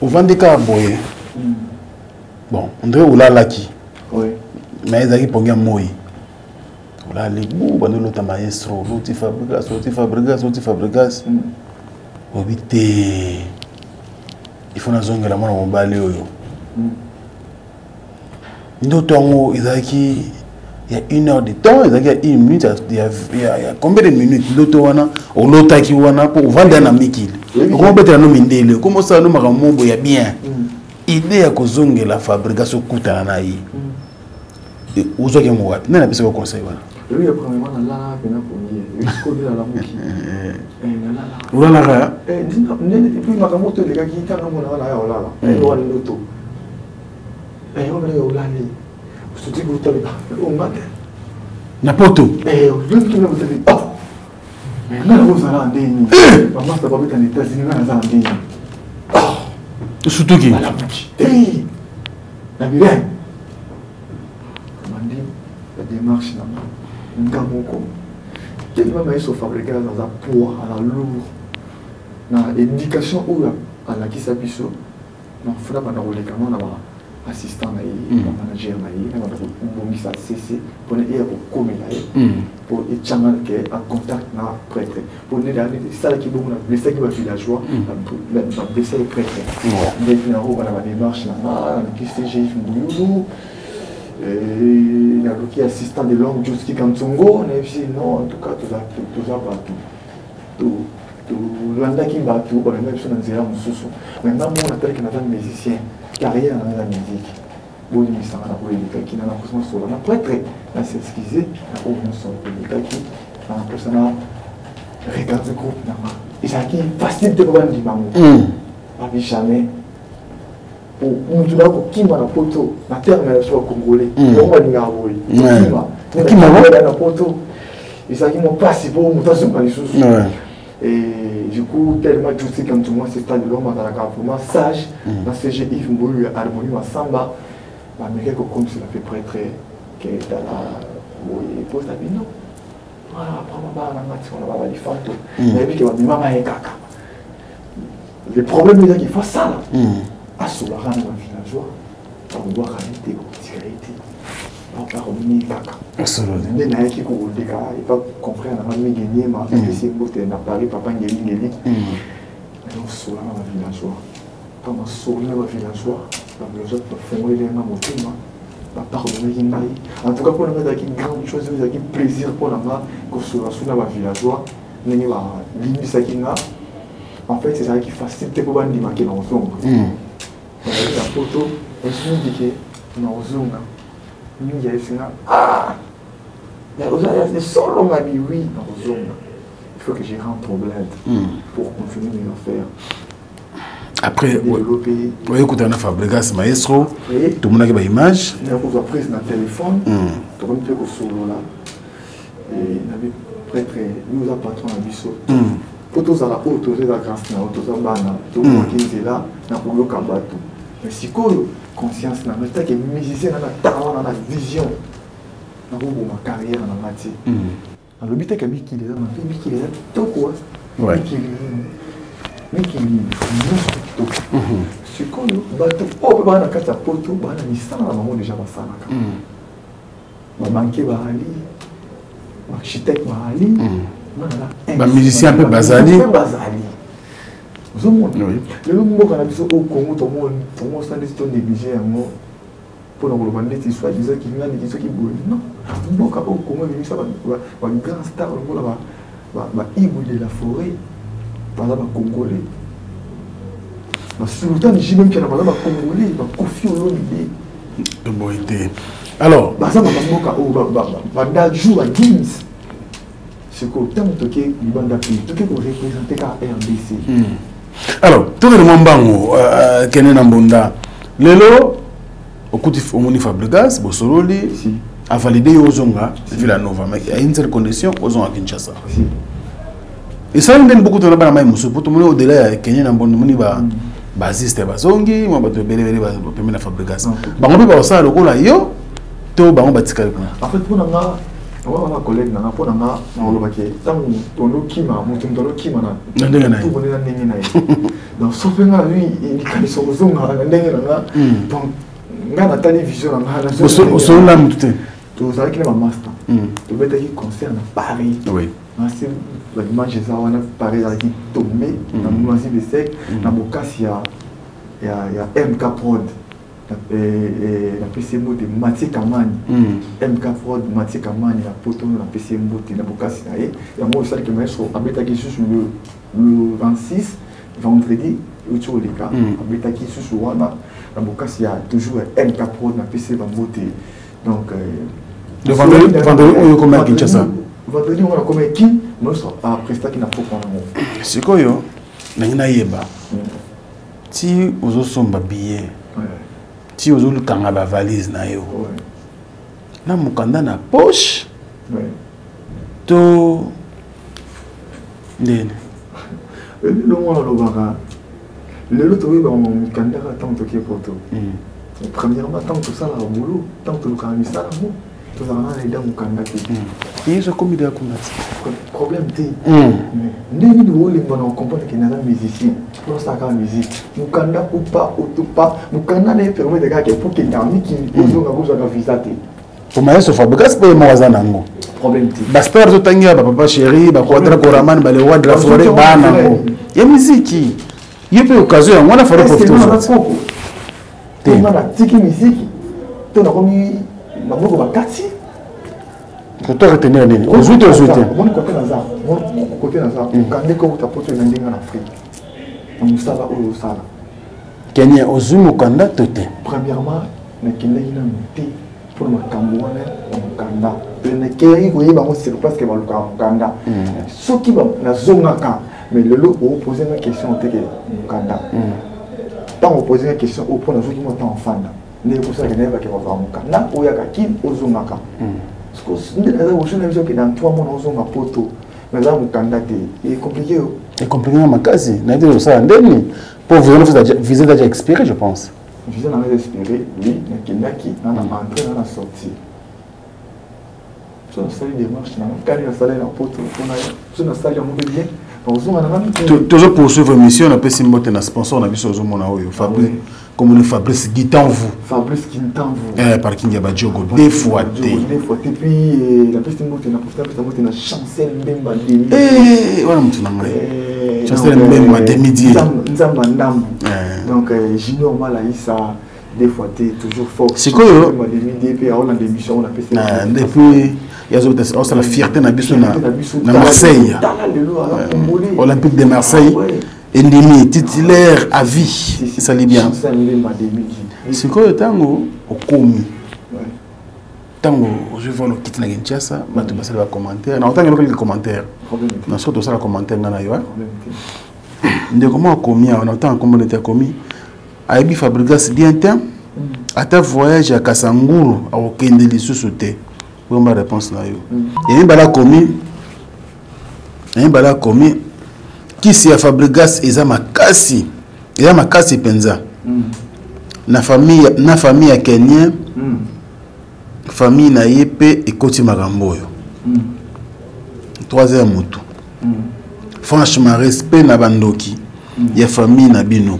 ovandi kaka boye, bon, on dirait olalaki. Oui. Mais ezalaki pongi ya moi, olali bu bandi olota maestro, oloti Fabrigas, oloti Fabrigas, oloti Fabrigas. Oyebi te, il faut nazongela mwana mobali oyo. Ndoto yango ezalaki ya une heure de temps, ezalaki ya une minute, ya combien de minutes? Ndoto wana olotaki wana mpo ovandela na mikili, okoma obetela no mindele, okoma osala no makambo mobo ya bien. Idée ya kozongela Fabrigas, okutana na ye, ozwaki yango wapi? Nani apesaki conseil wana? Oui, premièrement, nalala mpena pongi sikoyo nalamuki, nalala. Olalaka? Et puis makambo to elekaki, ntango monaka na ya olala wana ndoto yango mena olali, soki otali onga te. Na poto? Otali, nga nakozala ndeni, bamasta babeta na États-Unis, nga naza na ndeni. Sutuki. Nalamuki te na bilene, bandi badémarche na nga, nga moko tellement maestro Fabrigas aza poids, aza lourd na éducation oyo alakisa biso. Nafuna banda koleka no na ba assistant na ye, bamanager na ye, na banda kobongisa cc mpona eya kokomela ye, mpo etianga ke en contact na prêtre, mpo nde esalaki bongo, na blessaki bavillageois, bablessaki prêtre. Nde nango bana badémarche na nga, naluki CGF Mbuyulu, naluki assistant de l'homme Joski Kantsongo, nayebisi: non, en tout cas toza bato, tolandaki bato bamema biso na nzela mosusu, mais nga moko natalaki, naza musicien, carrière na nga eza musique, bolimbisanga na oyo elekaki, na nakosa nasola na prêtre, na s'excuse na oyo nyonso elekaki, na nakosa na regarde groupe na nga. Ezalaki facile te mpo bandima ngo, babi jamais mutu na kokima na poto. Na terme na biso bacongolais, bango balingaka boye, kokima na poto ezalaki mwa mpasi mpo moto azonga lisusu. Et du coup, tellement Jussi Kantouma, c'est stade de l'homme, azalaka vraiment sage, na CG Yves Mboyu ya Harmonie Masamba, bamekaki kokomisela mpe prêtre ke tala boye posa bino wana, prama bana na nga tikona baba lifanto, nayebi ke babimaka ye kaka. Le problème ezaki faut asala, asolaka na bavillageois, bakobwaka ye te, bakotika ye te, bakomini kaka. Nde nayaki koleka epa confrère nanga mingi Niema, napesi mbote na Paris, papa Ngelingeli. Nayosola na bavillageois, ntango nasoli na bavillageois, bavillageois bafongoleli nga motema, bapardonnaki ngai. En tout cas, mpo na nga ezalaki grande chose, ezalaki plaisir mpo na nga kosola so na bavillageois, ndenge balimbisaki nga. En fait, ezalaki facile te mpo bandimaki na kozonga. Nazalaki na poto, esuki ke na kozonga mingi, ayebisi nga: ah, oza solo? Nga bi oui, na kozonga, il faut que je rentre au bled pour continuer mes affaires. Après oyekutana na Fabrigas maestro, tomonaki baimage. Nakozwa prise na téléphone, tokomi mpe kosolola. Nabi: prêtre, yo oza patron na biso, mpo tozala oyo toza, eza grâce na yo, toza bana, tokomaki nzela na koyoka bato, mais sikoyo conscience na nga take musicien na na talent na na vision, nakoboma carrière na nga te. Nalobi te ke mikili eza mabe, mikili eza kitoko, mikili, mikili nyonso kitoko. Sikoyo bato oyo mpe baa na kati ya poto, baa na misala na bango déjà, basalaka, babanke baali, baarchitecte baali, bamusicien mpe bazali. Bazali. Ozomona lelo mboka na biso oyo Congo, tomosala ndeti tonéglige yango mpona koloba ndeti soi-disant kinganiki soki boye. Non, mboka oyo Congo ebimisa bagrand star lokola baigwe de la forêt, baza bacongolais, basultan JB Mpiana, baza bacongolais, bakofi Olomide. Boye te alors. Baza bamboka oyo, badaju, bagims. Sikoyo ntango toke libanda mpe toke koreprésente kaka RDC. Alors tokende mwa mbango, kende na mbonda. Lelo okuti, omoni Fabrigas, bosololi, avalide yo ozonga Villa Nova, mais à une seule condition: ozonga Kinshasa. Esali ndeni bokutana bana mai mosusu, po tomoni au-delà ya Kenya na mbondo, omoni basiste bazongi, mwa bato ebele ebele pembe na Fabrigas, bango mpe bakosala lokola yo. To bango batikali kuna. En fait, mpona nga, wana na collègue na nga, mpona nga nakolobaki ntango tondokima moto, moto alokima na ndenge na ye. Tokonde na ndenge na ye. Donc so mpe nga nazwi likanisi kozonga na ndenge na nga. Donc nga natali vision na nga. Osolola motu te? Tozalaki na bamaster, tobetaki concert na Paris. Nasi baimage eza wana. Paris ezalaki tombe na Noisy le Sec, na bokasi ya MK Prod. Napesi ye mbote, Mathieu Kamani, MK Prod, Mathieu Kamani na poto. Napesi ye mbote na bokasi na ye. Yango esalaki maestro abetaki lisusu le 26, vendredi euti koleka. Abetaki lisusu wana na bokasi ya toujours ya MK Prod. Napesi ye bambote. Donc le vendredi oyo okoma ya Kinshasa? Vendredi oyo nakoma eki, maestro aprestaki na poko nango. Sikoyo ndenge nayeba, ti ozosomba billet, ti ozolukanga bavalise na yo na mokanda na poche to ndeni? Lelo mwana alobaka, lelo toyebaka mikanda kaka ntango tokie poto. Premièrement, ntango tosalaka boulot, ntango tolukaka misala yango, tozalaka na eda mokanda te. Yesu akomi deya kuna ti. Problème te. Nde nini olemba na ocomprendre ke naza musicien, mpo kaka musique, mokanda ou pas ou pas, mokanda na ye permettre kaka ke po kendaka mikili, ozonga kozwaka visa te. Po maestro Fabregas mpe ye moko aza nango. Problème te. Bastar totangi ya bapapa chéri, baquadra koraman, bale roi de la forêt, baa nango ya miziki. Ye mpe occasion yango wana, fallait profiter. Ozwa te nga natiki miziki to nakomi maboko bakati. To retenir nini? Ozwi te, ozwi te. Omoni kote naza, kote naza, okande kouta poto na ndenge na Afrique na mosala oyo osala. Kenya, ozwi mokanda to te? Premièrement, nakendaki nanu te mpona makambo wana ya mokanda. Nakeyaki koyeba yango sur place ke balukaka mokanda soki nazongaka. Mais lelo opose nga question te ke mokanda. Ntango opose nga question oyo, mpo nazwaki mwa ntango ofanda, ndenge kosalaka nayebaki bazwaka mokanda oyaka kini ozongaka. Nde naza koso na biso ke dans 3 mois naozonga poto, naza mokanda te, ecompliqué yo. Ecompliqué nga makasi. Nayebi te kosala ndeni po visa déjà expiré, je pense. Visa nanga expiré, oui. Nakendaki na entrée na sortie, so nasali démarche nanga kani nasali na poto mpona so nasali yango mpe bien, nakozonga nanga mikili. Tozo poursuivre mission. Napesi mbote na sponsor na biso, ozomona oyo, Fabrice, comme Fabrice Guitanvu. Fabrice Guitanvu. Eh, parking ya Badjogo deux fois te. Deux fois te. Puis napesi mbote na profite, napesa mbote na Chancel Mbemba Demi. Eh, wana mutu na ngai Chancel Mbemba Demi die. Nzamba ndambu. Donc Junior Malaïsa, deux fois te, toujours fort. Sikoyo Demi die mpe aolanda émission on apesi. Depuis yazosala fierté na biso na Marseille. Tala lelo aza congolais. Olympique de Marseille endimi titulaire à vie, esali bien. Sikoyo ntango okomi, ntango ozwi vol, okiti na Kinshasa, bato basala bacommentaire. Na otanga eloko commentaire na soki tosala commentaire nga na yo. Ndeko moko akomi awa, na otanga nkombo neti akomi, ayebi Fabrigas bien te, ata voyage ya Kasangulu akokende lisusu te. Oyomba réponse na yo. Ya mibale akomi, ya mibale akomi: kisi ya Fabrigas eza makasi, eza makasi mpenza na famille ya Kenien. Famille na ye mpe ekoti makambo oyo. Troisième motu: franchement, respect na bandoki ya famille na bino,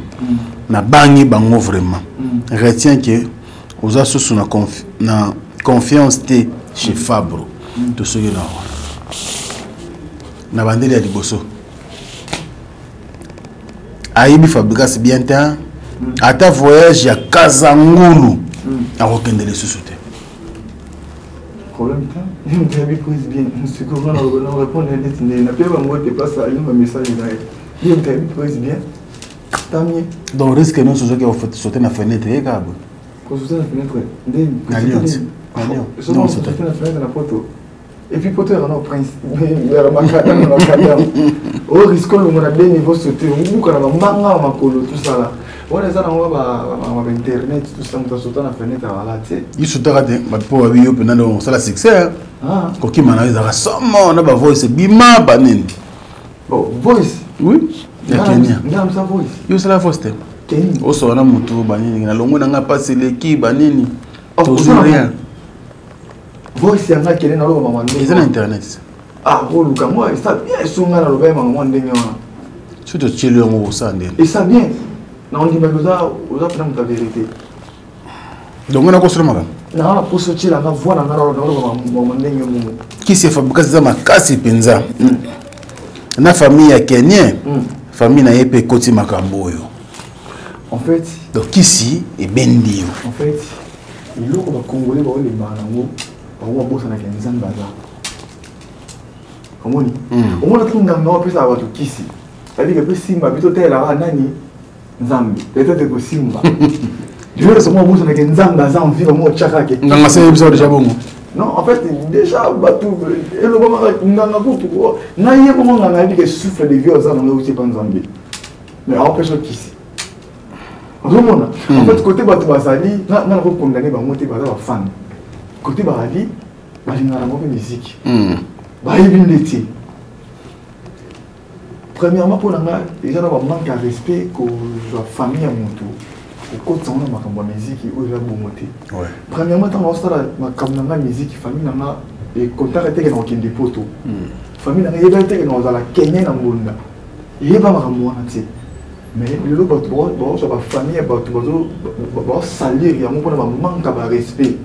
nabangi bango vraiment. Retiens que oza susu na confiance te chez Fabro. To soki na wana na bandeli ya liboso, ayebi Fabrigas bien te, ata voyage ya Kazangulu akokende lisusu te. Problème te, ye moto ayebi prise bien. Sikoyo nga na répondre neti nde nape bango te, place ayomba message na ye. Ye moto ayebi prise bien, tant mieux. Donc risque nyonso ozoki sauter na fenêtre ye kaka boye. Kosauter na fenêtre nde? Na Lyon, na Lyon. Sauter na fenêtre na poto, et puis poto yaka na prince yaka makadam na makadam, o risque olongo na deux niveau, sauter, obuka na bambanga ya makolo, tosala wana eza nango bainternet, tout ça. Moto asauta na fenêtre awala te. Yisutaka te mpo babi yo mpena nde osala succès, kokima na yo ezalaka somo na bavoice bima banini. Bon, voice? Oui, ya Kenya. Nga voice? Yo osala voice te, osola na motu banini, na longo na nga mpasi eleki banini, tozwi rien. Voice ya nga kende naloba mama ndenge. Eza na internet. Ah, koluka ngo esa bien so nga naloba ye mama mwa ndenge wana. Soki totieli yango kosala ndenge. Esa bien. Na ondimaki oza oza mpena moto ya verite. Donc nga nakosala makambo. Na wana poso otiela nga voix na nga naloba mama ndenge moko. Kisi ya Fabregas eza makasi mpenza. Na famille ya Kenien, famille na ye mpe ekoti makambo oyo. En fait, donc kisi ebendi yo. En fait, eloko ba congolais baolembaka nango bango babosanaka nzambe aza omoni hmm. omona ti nganga apesaka bato kisi c'est-à-dire mpe simba biso totalelaka nani nzambe peut-être ekosimba lelo somo babosanaka nzambe aza envie bango otyaka ke nganga se yebisa deja bongo non en fait déjà bato elobamaka nganga kutu na ye bongo nganga ayebi ke souffle de vie oza nango euti epa nzambe mais aopesa kisi ozomona en fait côté bato bazali nga nako condamne bango te baza bafan côté bazali balingaka bango mpe miziki bayebi nde te premièrement mpo na nga eza na bamanque ya respect kozwa famille ya moto kokotisa ngo na makambo ya miziki oyo eza bongo te premièrement ntango naosala makambo na nga miziki famille na nga ekontaka teke na kokende poto famille na nga eyebaki teke na kozala kenye na mbonda eyeba makambo wana te mais lelo bato baozwa bafamille ya bato baosalir yango mpona bamanka barespect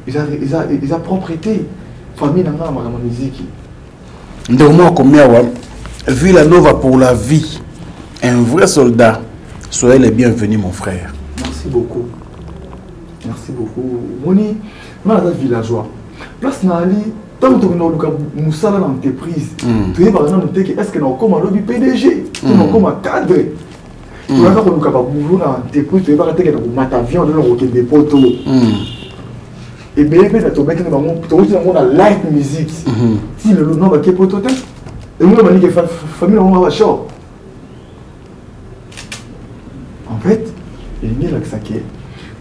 eza propre te famille na ngai na makambo ya miziki ndeko moko akomi awa villa nova pour la vie un vrai soldat soyez le bienvenu mon frère merci beaucoup merci beaucoup omoni nga naza villageois place na ali ntango tokenda koluka mosala na entreprise hmm. toyebaka nanu te ke est ce que nakokoma lobi pdg to hmm. nakokoma cadre hmm. toyaka koluka baboulot na entreprise toyebaka te ke nakomata avion nde nakokende poto ebele mpe na tobeti na bango tokoti yango na live musique ti lelo no bake poto te yango bandike famille na bango bashor en fait elingi elakisa ke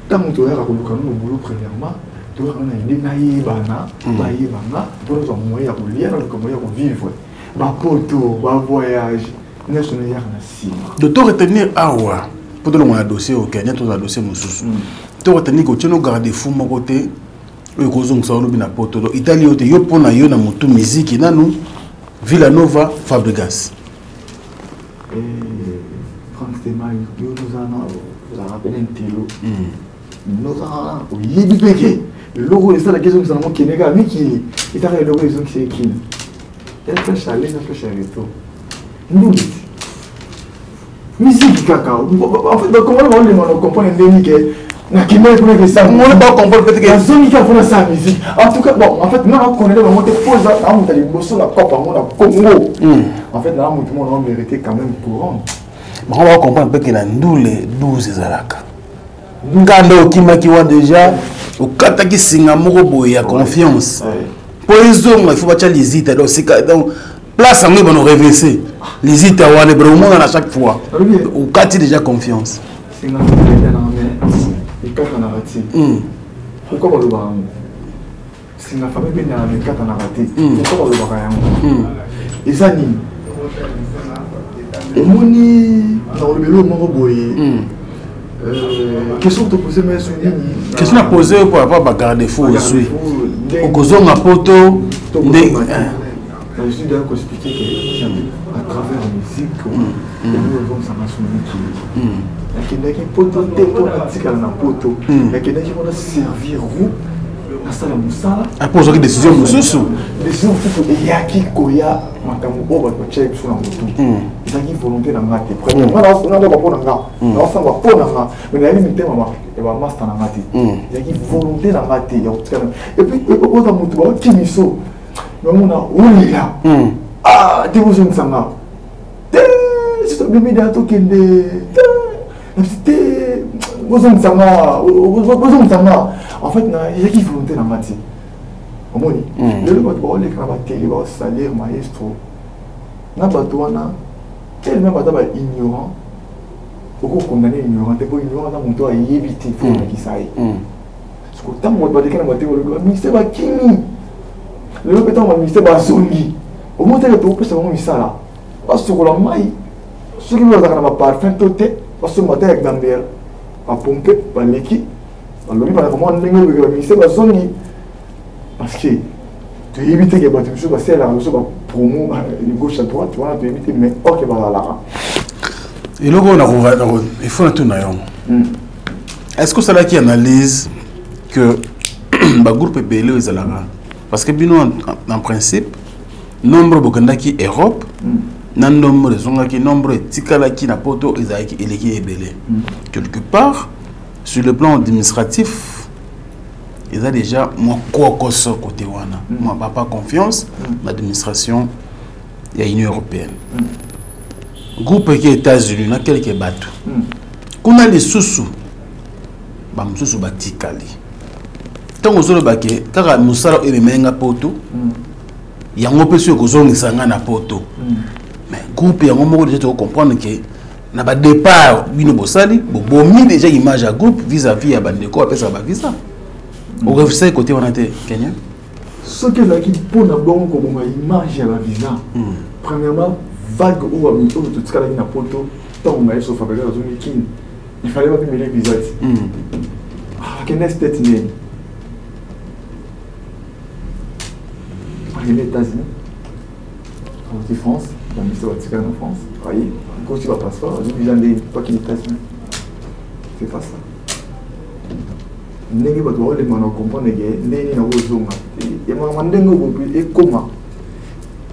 ntango toyaka koluka no boulot premièrement toyaka na ide nayebana hmm. bayebanga mpo nazwa moyen ya kolia naluka moyen ya kovivre bapoto bavoyage nyonso neyaka na nsima de to retenir awa mpo tolongo na dossier oyo kenya tozala dossier mosusu hmm. to retenir kotie no garde fou moko te oyo ekozongisa olobi na poto donc itali yo te yo mpo na yo na motu miziki nanu villanova fabrigas Eh, Franck Stemay, yo ozala ozalaka pene ntelo nozala oyebi mpe ke eloko oyo esalaki ezongisa nango kende kaka mikili etaka eloko ezongisa ekini ya flèche aller na flèche ya retour nduli miziki kaka en fait bakongole baolema na comprendre ndenge ke nakendaki kuna kesango nazongi kaka mpona sala musique en tout cas bon en fait nga nakonele bango te mpo eza na moto ya liboso na cope yango na congo hmm. en fait na moto moko na mérité quand même courant bango bacomprendre mpe ke na ndule 12 ezalaka nkanda okimaki wa déjà okataki singa moko boye ya confiance mpo ezonga il faut batya lizita donc sika donc place yango ebano revese lizita wana ebano omonana chaque fois okati déjà confiance Singa ebenda na mais ekatanaka te. Hmm. Pourquoi balobaka yango? Singa famille ebendaka mais ekatanaka te. Hmm. Pourquoi balobaka yango? Hmm. Eza nini? Omoni na kolobela oyo moko boye. Euh, question to poser mais nini? Question na poser pour avoir ba garde-fou ozwi. Okozonga poto nde Je suis d'ailleurs expliquer que à travers la musique, yango ezongisaka so mikili nakendaki poto te mpo natikala na poto nakendaki mpona servir groupe nasala mosala apo ozwaki décision mosusu décision mosusu eyaki koya makambo oyo bato batyaki biso na motu ezalaki volonté na nga te premièrement naloba mpo na nga naosamba mpo na nga mais nayebi mitema ya bamasta na nga te ezalaki volonté na nga te ya kotikala epuis oza motu baokimiso nomona olela ah te bozongisa nga te tobimi deya tokende te nabisi te bozongisa nga bozongisa nga en fait ezalaki volonté na nga te omoni hmm. lelo bato baoleka na batele baosalir maestro na bato wana tellement baza ba ignorant okokondane ignorant te mpo ignorant aza moto ayebi te fo olakisa ye hmm. siko ntango bato baleki na batele balobi baministre bakimi lelo mpe ntango baministre bazongi omoni teke tokopesa bango misala basokola mai soki bazalaka na baparfum to te basomba ata ya gambera bapompe baleki balobi balaka mwa ndenge obeke baministre bazongi. Parce que toyebi te ke bato mosusu basalelaka biso bapromo gauche à droite wana toyebi te, mais ok, bazalaka. Eloko oyo il faut natuna yango: est ce que osalaki analyse que bagroupe ebele oyo ezalaka, parce que bino en principe nombre bokendaki Europe na nombre ezongaki, nombre etikalaki na Poto ezalaki eleki ebele quelque part sur le plan administratif, eza déjà mwa kokoso côté wana, mwa bapa confiance na administration ya Union européenne. Groupe eke États-Unis na quelque bato kuna lisusu, bamosusu batikali. Ntango ozoloba ke kaka mosala oyo ememai nga Poto, yango mpe soki ekozongisa nga na Poto, mais groupe yango moko déjà tokocomprendre ke na badépart bino bosali, bobomi déjà image ya groupe vis-à-vis ya bandeko bapesaka bavisa. Orefusaki côté wana te, Kenya? Soki ezalaki mpona bongo koboma image ya bavisa, premièrement, vague oyo oyo totikalaki na Poto, ntango maestro Fabregas azongi Kini, il fallait bapimele visa ti akende state nini, akende États-Unis, auti France, bamiso batikali na France, aye akoti bapasseport, azwi visa nde pakini États-Unis. C'est pas ça ndenge bato baolemba na comprendre ke ndenge nini nakozonga emama, ndenge oyo ekoma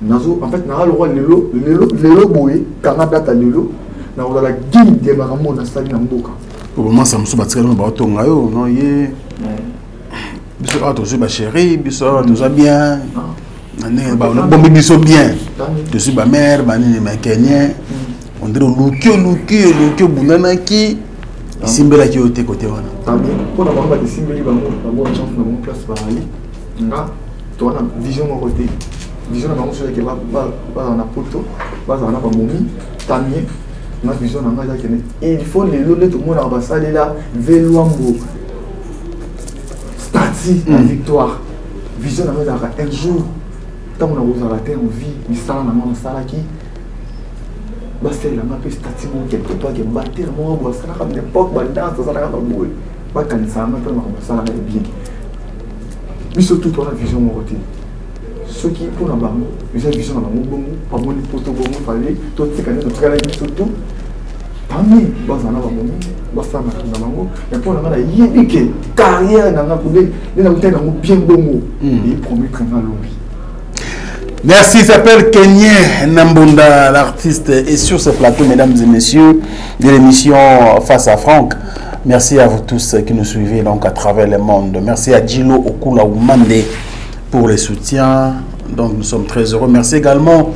nazo. En fait, naza lokwa lelo lelo lelo boye, kanga data lelo, nakozala guide ya makambo oyo nasali na mboka. Obomasa mosusu batikali no baotonga yo no ye. Biso awa tozwi bachéri, biso awa toza bien na ndenge bombi biso bien, tozwi bamare banini. Mais Kenien, on dirait oluki, oluki, oluki, obundanaki, esimbelaki yo te kote wana. Mpona bango bato esimbeli bango, bango chance na bango, place bazali. Nga toza na vision moko te. Vision na bango soki bazala na Poto, bazala na bamomi tamie. Nga vision na ngai eza kende, il faut lelo nde tomonaka basalela velwambo stati na victoire. Vision na ngai ezalaka un jour, ntango nakozala te en vie, misala na ngai nasalaki, basalela nga mpe stati moko quelque part ke batela moko boye asalaka na époque, badanse asalaka baboye, bakanisaka nga mpe makambo asalaka ya bien. Biso tout wana vision moko te. Soki mpona bango eza vision na bango bongo, bamoni Poto bongo, fale totika nde totikalaki biso tout parmi bazala na bamomi, basala makambo na bango. Mais mpo na nga, nayebi ke carrière na nga nde nakutaki nango bien bongo, epromettre nga lobi. Merci, il s'appelle Kenyen Nambunda, l'artiste est sur ce plateau, mesdames et messieurs, de l'émission Face à Franck. Merci à vous tous qui nous suivez donc à travers le monde. Merci à Gilo Okula Oumande pour le soutien. Donc nous sommes très heureux. Merci également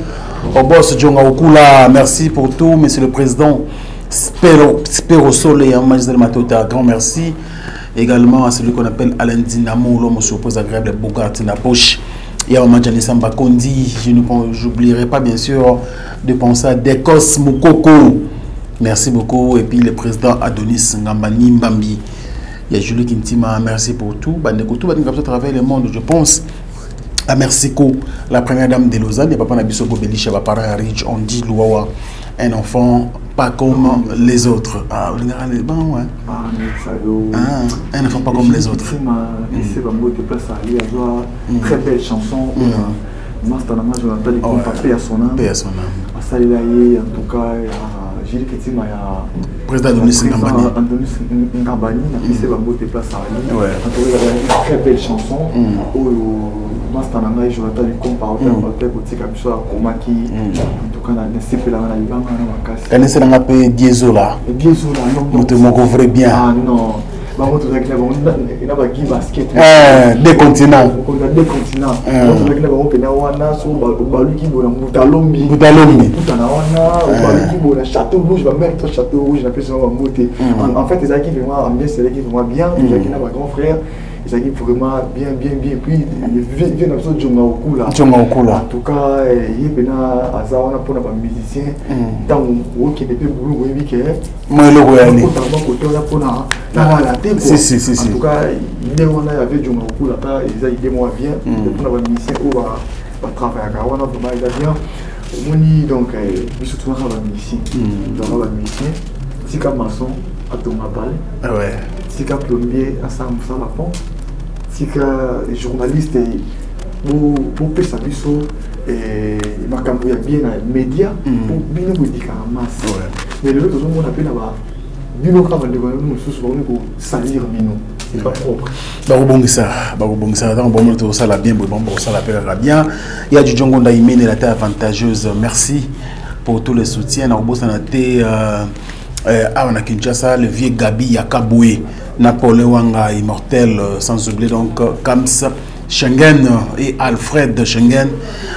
au boss Djonga Okula. Merci pour tout, monsieur le président Spero, Spero Sole et Magisel Matota. Grand merci également à celui qu'on appelle Alain Dinamo, l'homme aux agréable Bogart na poche. Il y a Maman Janissa Mbakondi, je n'oublierai pas bien sûr de penser à Dekos Mukoko. Merci beaucoup. Et puis le président Adonis Ngambani Mbambi. Il y a Julie Kintima, merci pour tout. Bandeko, tout à travers le monde, je pense à Mersiko, la première dame de Lausanne, et papa Nabisoko Belisha, papa Rich, on dit Louawa, un enfant pas comme les autres. Ah, bon, ouais. Ah, mais ça, yo. Ah, un enfant pas comme les autres. C'est très belle chanson. Master na Jonathan Likompa, paix à son âme. Paix à son âme. Asalela ye, en tout cas, Gilles Ketima ya président Adonis Ngambani. Adonis Ngambani, napesi bango te place ali. En tout cas, une très belle chanson oyo master na ngai Jonathan Likompa ote kotika biso, akomaki. En tout cas, nasepelaka na libanga wana makasi. Kanisela mpe Diezola. Diezola. Moto moko vrai bien. Ah non, bango tozalaki na bango na bagi basket. Deux continents. Deux continents tozalaki na bango mpena wana. So baluki boye na Mbutalombi, Mbutalombi kutana wana, baluki boye na Château Rouge, bamere to Château Rouge, napesi bango bango te. En fait, ezalaki vraiment ambiance, ezalaki vraiment bien. Tozalaki na bagrand frère, ezalaki vraiment bien, bien, bien. Puis vie na biso Jonga Okula. Jonga Okula. En tout cas, ye mpena aza wana mpona bamusicien. Ntango okende mpe bulu, oyebi ke mo eloko yali otanga kote wana mpona nalala te. Si, si, si, si. En tout cas, idée wana ya vie Jonga Okula ata eza idée moko bien mpona bamusicien oyo batravaillaka wana, vraiment eza bien. Omoni, donc biso tozaka bamusicien, tozaka bamusicien. Tika maçon atonga palais, tika plombier asala mosala pont. Tika journaliste bopesa biso eh, makambo ya bien na média mpo bino boedikaka masse. Mais lelo tozomona mpe na ba bino kaka bandeko na bino mosusu bakomi kosalir bino, c'est pas propre. Bakobongisa, bakobongisa ntango bomona tokosala bien boye, bango bakosala mpe kaka bien. Ya Djudjongo Ndaimene, la terre avantageuse, merci pour tous les soutiens. Nakobosana te awa na Kinshasa, le vieux Gabi Yakaboué na Paulin Wanga immortel, sans oublier donc Kams Schengen et Alfred Schengen,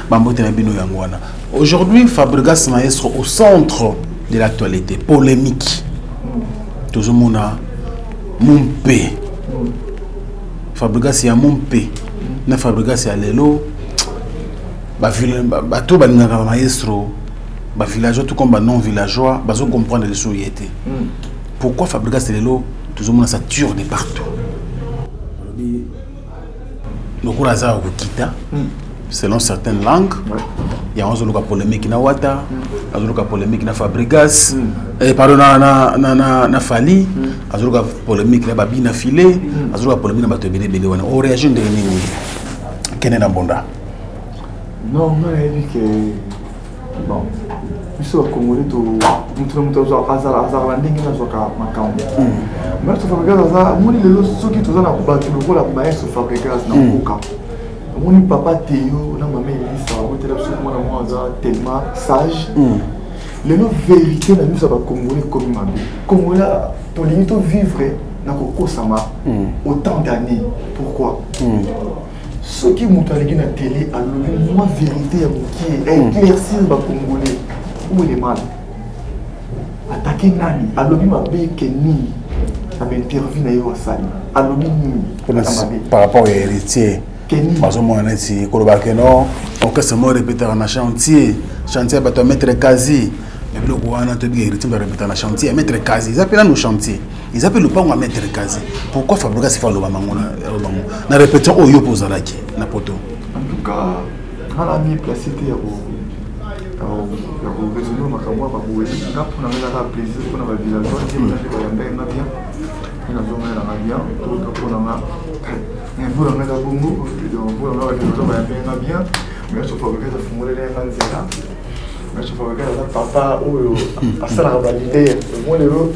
bambote na bino yango wana. Aujourd'hui, Fabregas Maestro au centre de l'actualité, polémique. Tozomona mumpe Fabregas ya mumpe na Fabregas ya lelo. Bato balingaka bamaestro, bavillageois tout comme banon villageois, bazocomprendre lisusu ye te. Pourquoi Fabregas lelo tozomona ça tire de partout? Balobi lokola aza ya kokita selon certaines langues, yango azoluka polémique na Wata, azoluka polémique na Fabregas, pardon, na Fali, azoluka polémique na Babina File, azoluka polémique na bato ebele ebele wana. Oréagir ndenge nini, kende na mbonda? Non, nga nayebi ke bon, biso bacongolais to moto na moto azalaka na ndenge nazwaka makambo. Maestro Fabregas aza, omoni lelo soki toza na bato lokola maestro Fabregas na mboka, omoni papa Teyo na mama Elisa babotela biso mwana moko aza tellement sage. Lelo vérité na biso ya bacongolais ekomi mabe. Congolais tolingi tovivre na kokosama autant d'années, pourquoi? Soki moto alingi na télé, alobi mwa vérité ya mokie, éclaircir bacongolais où est le mal? Atake nani? Alobi mabe ke nini na bainterview na ye oyo asali? Alobi nini na mabe? Par rapport ya Héritier, bazomona neti koloba ke non, orchestre moko répétaka na chantier, chantier ya bato ya maître Kazi. Mais biloko wana toyebi, Héritier moto arépétaka na chantier ya maître Kazi, eza mpe nano chantier, eza mpe lopango ya maître Kazi. Pourquoi Fabregas fa aloba mango aloba ngo na répétition oyo yo mpo ozalaki na poto? En tout cas, nga na mi place te ya koraisonner makambo ya baboye. Nga mpona nga ezaka plaisir mpona bavillageois nde nde bayambaki nga bien, nde nazongai nanga bien. Tota mpona nga mvula nga eza bongo. Donc mpona nga bavillageois bayambaki nga bien. Maestro Fabregas afungoleli nga nzela. Maestro Fabregas aza papa oyo asalaka baleader. Omoi lelo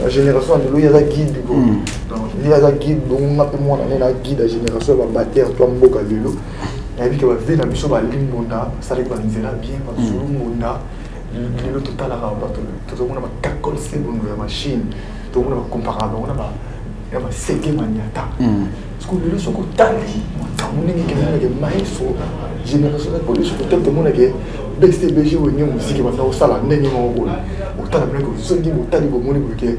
na génération ya lelo, ye aza guide ko. Donc ye aza guide bongo, nga mpe mwana nde na guide ya génération ya babater to ya mboka lelo. Nayebi ke bavie na biso balimbonda basalaki banzela bien, bazulu ngonda. Lelo totalaka bato, tozomona bakakole sebondo ya machine, tozomona bakomparaka bango na baseke maniata. Parce que lelo soki otali makambo ndenge ekendelake maestro génération na pole, soki otali tomonake BCBG, Wenge mosiki baza kosala ndenge moko boye. Otala biloko ozongi, botali, bomoni boye ke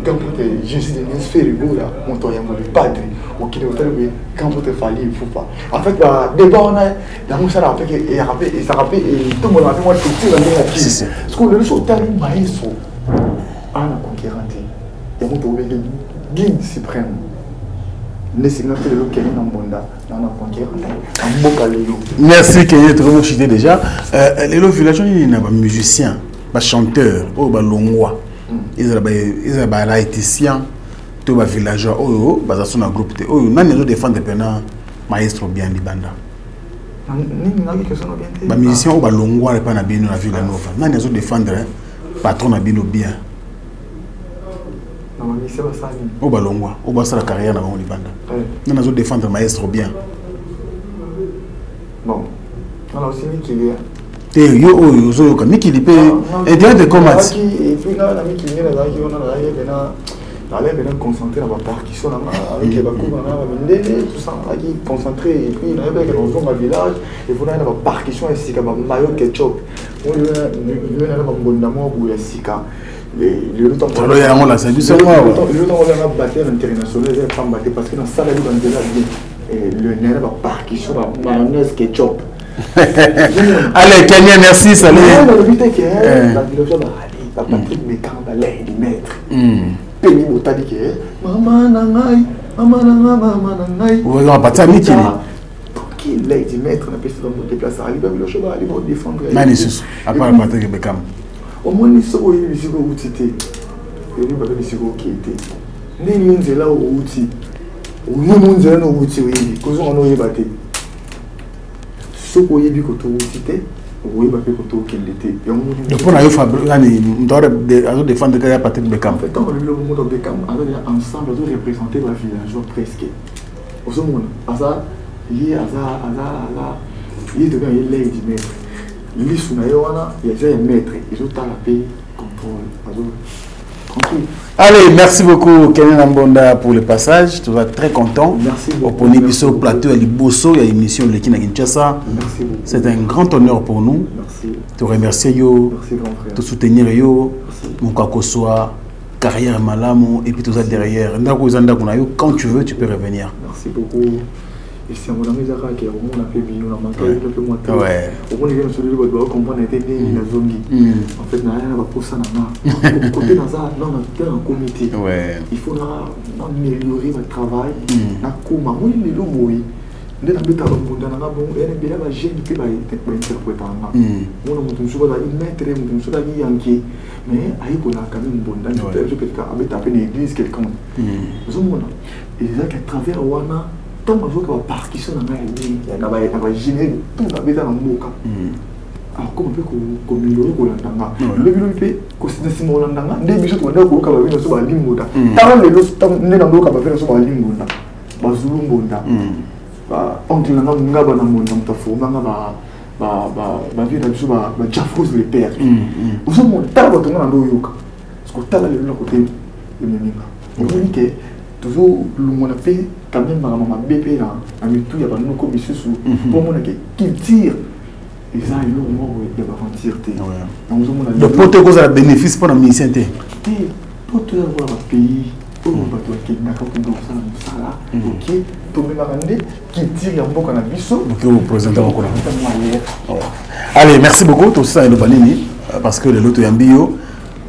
grand prêtre Jésus de Nice Ferre Gola, moto ya yambo le padre, okende otali boye grand prêtre Fally Ipupa. En fait, badébat wana yango esalaka mpe ke eyaka mpe ezalaka mpe etombolaka mpe mwa culture ya ndenge ya kini. Parce que lelo soki otali maestro ana conquérant te, yango tobenge guide suprême nde singa mpe lelo kende na mbonda na conquérant te na mboka lelo. Merci Kenye, tokomochite déjà. Lelo village nini na bamusicien, bachanteur oyo balongwa, ezala balaéticien to bavillageois oyo baza so na groupe te, oyo nani azodéfendre mpena maestro bien libanda? Nini naki question na bien te. Bamusicien oyo balongwa epai na bino na Villa Nova, nani azodéfendre patron na bino bien? Na bamusicien basala nini? Oyo balongwa, oyo basala carrière na bango libanda, nani azodéfendre maestro bien? Bon, wana osi mikili. Te, yo oyo ozoyoka mikili mpe internet ekomati. Et puis nga na mikili nde nazalaki wana, nazalaki pena, nazalaki pena concentré na bapercussion na nga avec bacours na nga bamindele, tout ça. Nazalaki concentré et puis nayebaki nazonga village, il faut naya na bapercussion ya sika, bamayo ketchup oyo nana bambonda moko boye ya sika. Lelo Tolo yango na service yango awa. Lelo ntango olanga batere international eza pamba te, parce que nasalaki banzela bien le nana bapercussion, bamayonnaise ketchup. Allez, Kenya, merci, salut. Nalobi te ke bavillageois baali baPatrick Mekanga, balai du maître peni botali ke mama na ngai, mama na ngai, mama na ngai. Oyo batia mikili. Tranquille, lady maître napesi bango déplace, ali bavillageois baali badéfendre. Nani susu à part Patrick Beckham? Omoni soki oyebi bisika outi te, oyebi bape bisika okei te. Ndenge yo nzela outi. Yo mo nzela na owuti oyebi kozonga na oyeba te. Soki oyebi koto owuti te, okoyeba mpe koto okende te. Yango mpo na yo nani moto azodefendre kaka ya Patrick Beckham. En fait, ntango olobi lobo moto Beckham aza deja ensemble azorepresente ba villageois presque. Ozomona aza ye aza aza aza ye tobenga ye l'œil du maître. Lisu na ye wana eza ya maître ezotala mpe contrôle azo tranquille. Allez, merci beaucoup Kenny Nambonda pour le passage. Tu vas très content. Merci beaucoup. Au Biso plateau à Liboso, il y a émission de l'équipe à Kinshasa. Merci beaucoup. C'est un grand honneur pour nous. Merci. Te remercier yo, Merci grand frère. te soutenir yo, Merci. mon kakosoa, carrière malamu et puis tout ça derrière. Ndako eza ndako na yo, quand tu veux, tu peux revenir. Merci beaucoup. Esengo na ngai eza kaka ke omona mpe bino na manka bino mpe mwa te omoni ke mosusu bato bakomprendre te ndenge nazongi. En fait, naya na baposa na nga kote naza non te nakomi te, il faut na améliorer ba travail, nakoma moni lelo boye nde nabetaka bambunda na nga bongo eya ebele bajeune mpe bainterprétaka nga. Mona moto mosusu bazalaki maître, moto mosusu azalaki yanke, mais ayekolaka quand même mbunda, peut-être abetaka mpe na église quelconque. Ozomona ezalaki à travers wana ntango azoka bapartition na ngai ya na bagénérique tout nabeta na mboka, akoma mpe komilore kolanda nga lobilobi mpe na nsima kolanda nga nde biso tobandaki koyoka bave na biso balimbonda. Tala lelo nde nandoyoka bave na biso balimbonda, bazulu mbonda, oncle na nga ngaba na mbonda, moto aforma nga, bavie na biso bajafrose le père. Ozomona, tala bato nga na nde oyoka parce que otala lelo na kote ememinga, omoni ke tozolongona mpe quand même makambo mabe mpe na mitu ya banoko misusu mpo omona ke culture eza eloko moko ya baventure te. Donc ozomona Le poto ekozala bénéfice mpo na musicien te. Te, po toza lokola bapays oyo bato bakendaka kokende kosala mosala. Ok, tomemaka nde culture ya mboka na biso. Oke oprésente yango kuna. Allez, merci beaucoup. Tosala eloba nini parce que lelo toyambi yo,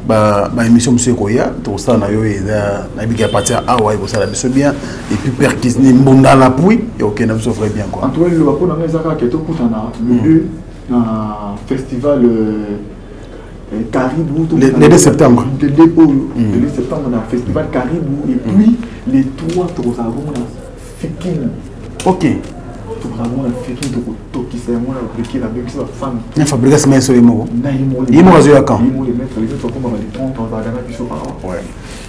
baémission mosusu ekoya tokosala na yo eza nayebiki ya partir awa ekosala biso bien et puis père Kisni Mbonda à l'appui ekokenda biso vrai bien quoi. En tout cas, liloba mpo na ngai eza kaka ke tokutana le 2 na festival Caribou. Le 2 septembre. Le 2 oyo, le 2 septembre na festival Caribou et puis les 3 tokozala bongo na Fikine. Tokozala bongo na Fikine, tokotokisa yango na briki na bengisi bafami. Na Fabrigas Maestro ye moko. Na ye moko. Ye moko azoya quand? Ye moko le maître, les autres bakomaka le 30, azalaka na biso awa.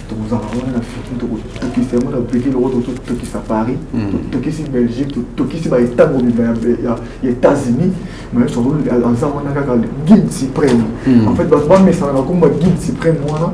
Tokozala wana na Fikine, tokotokisa yango na briki loko totokisa Paris, totokisi Belgique, totokisi baétat mobimba ya États-Unis. Maestro aza wana kaka guide suprême. En fait, bato bamesana na komba guide suprême wana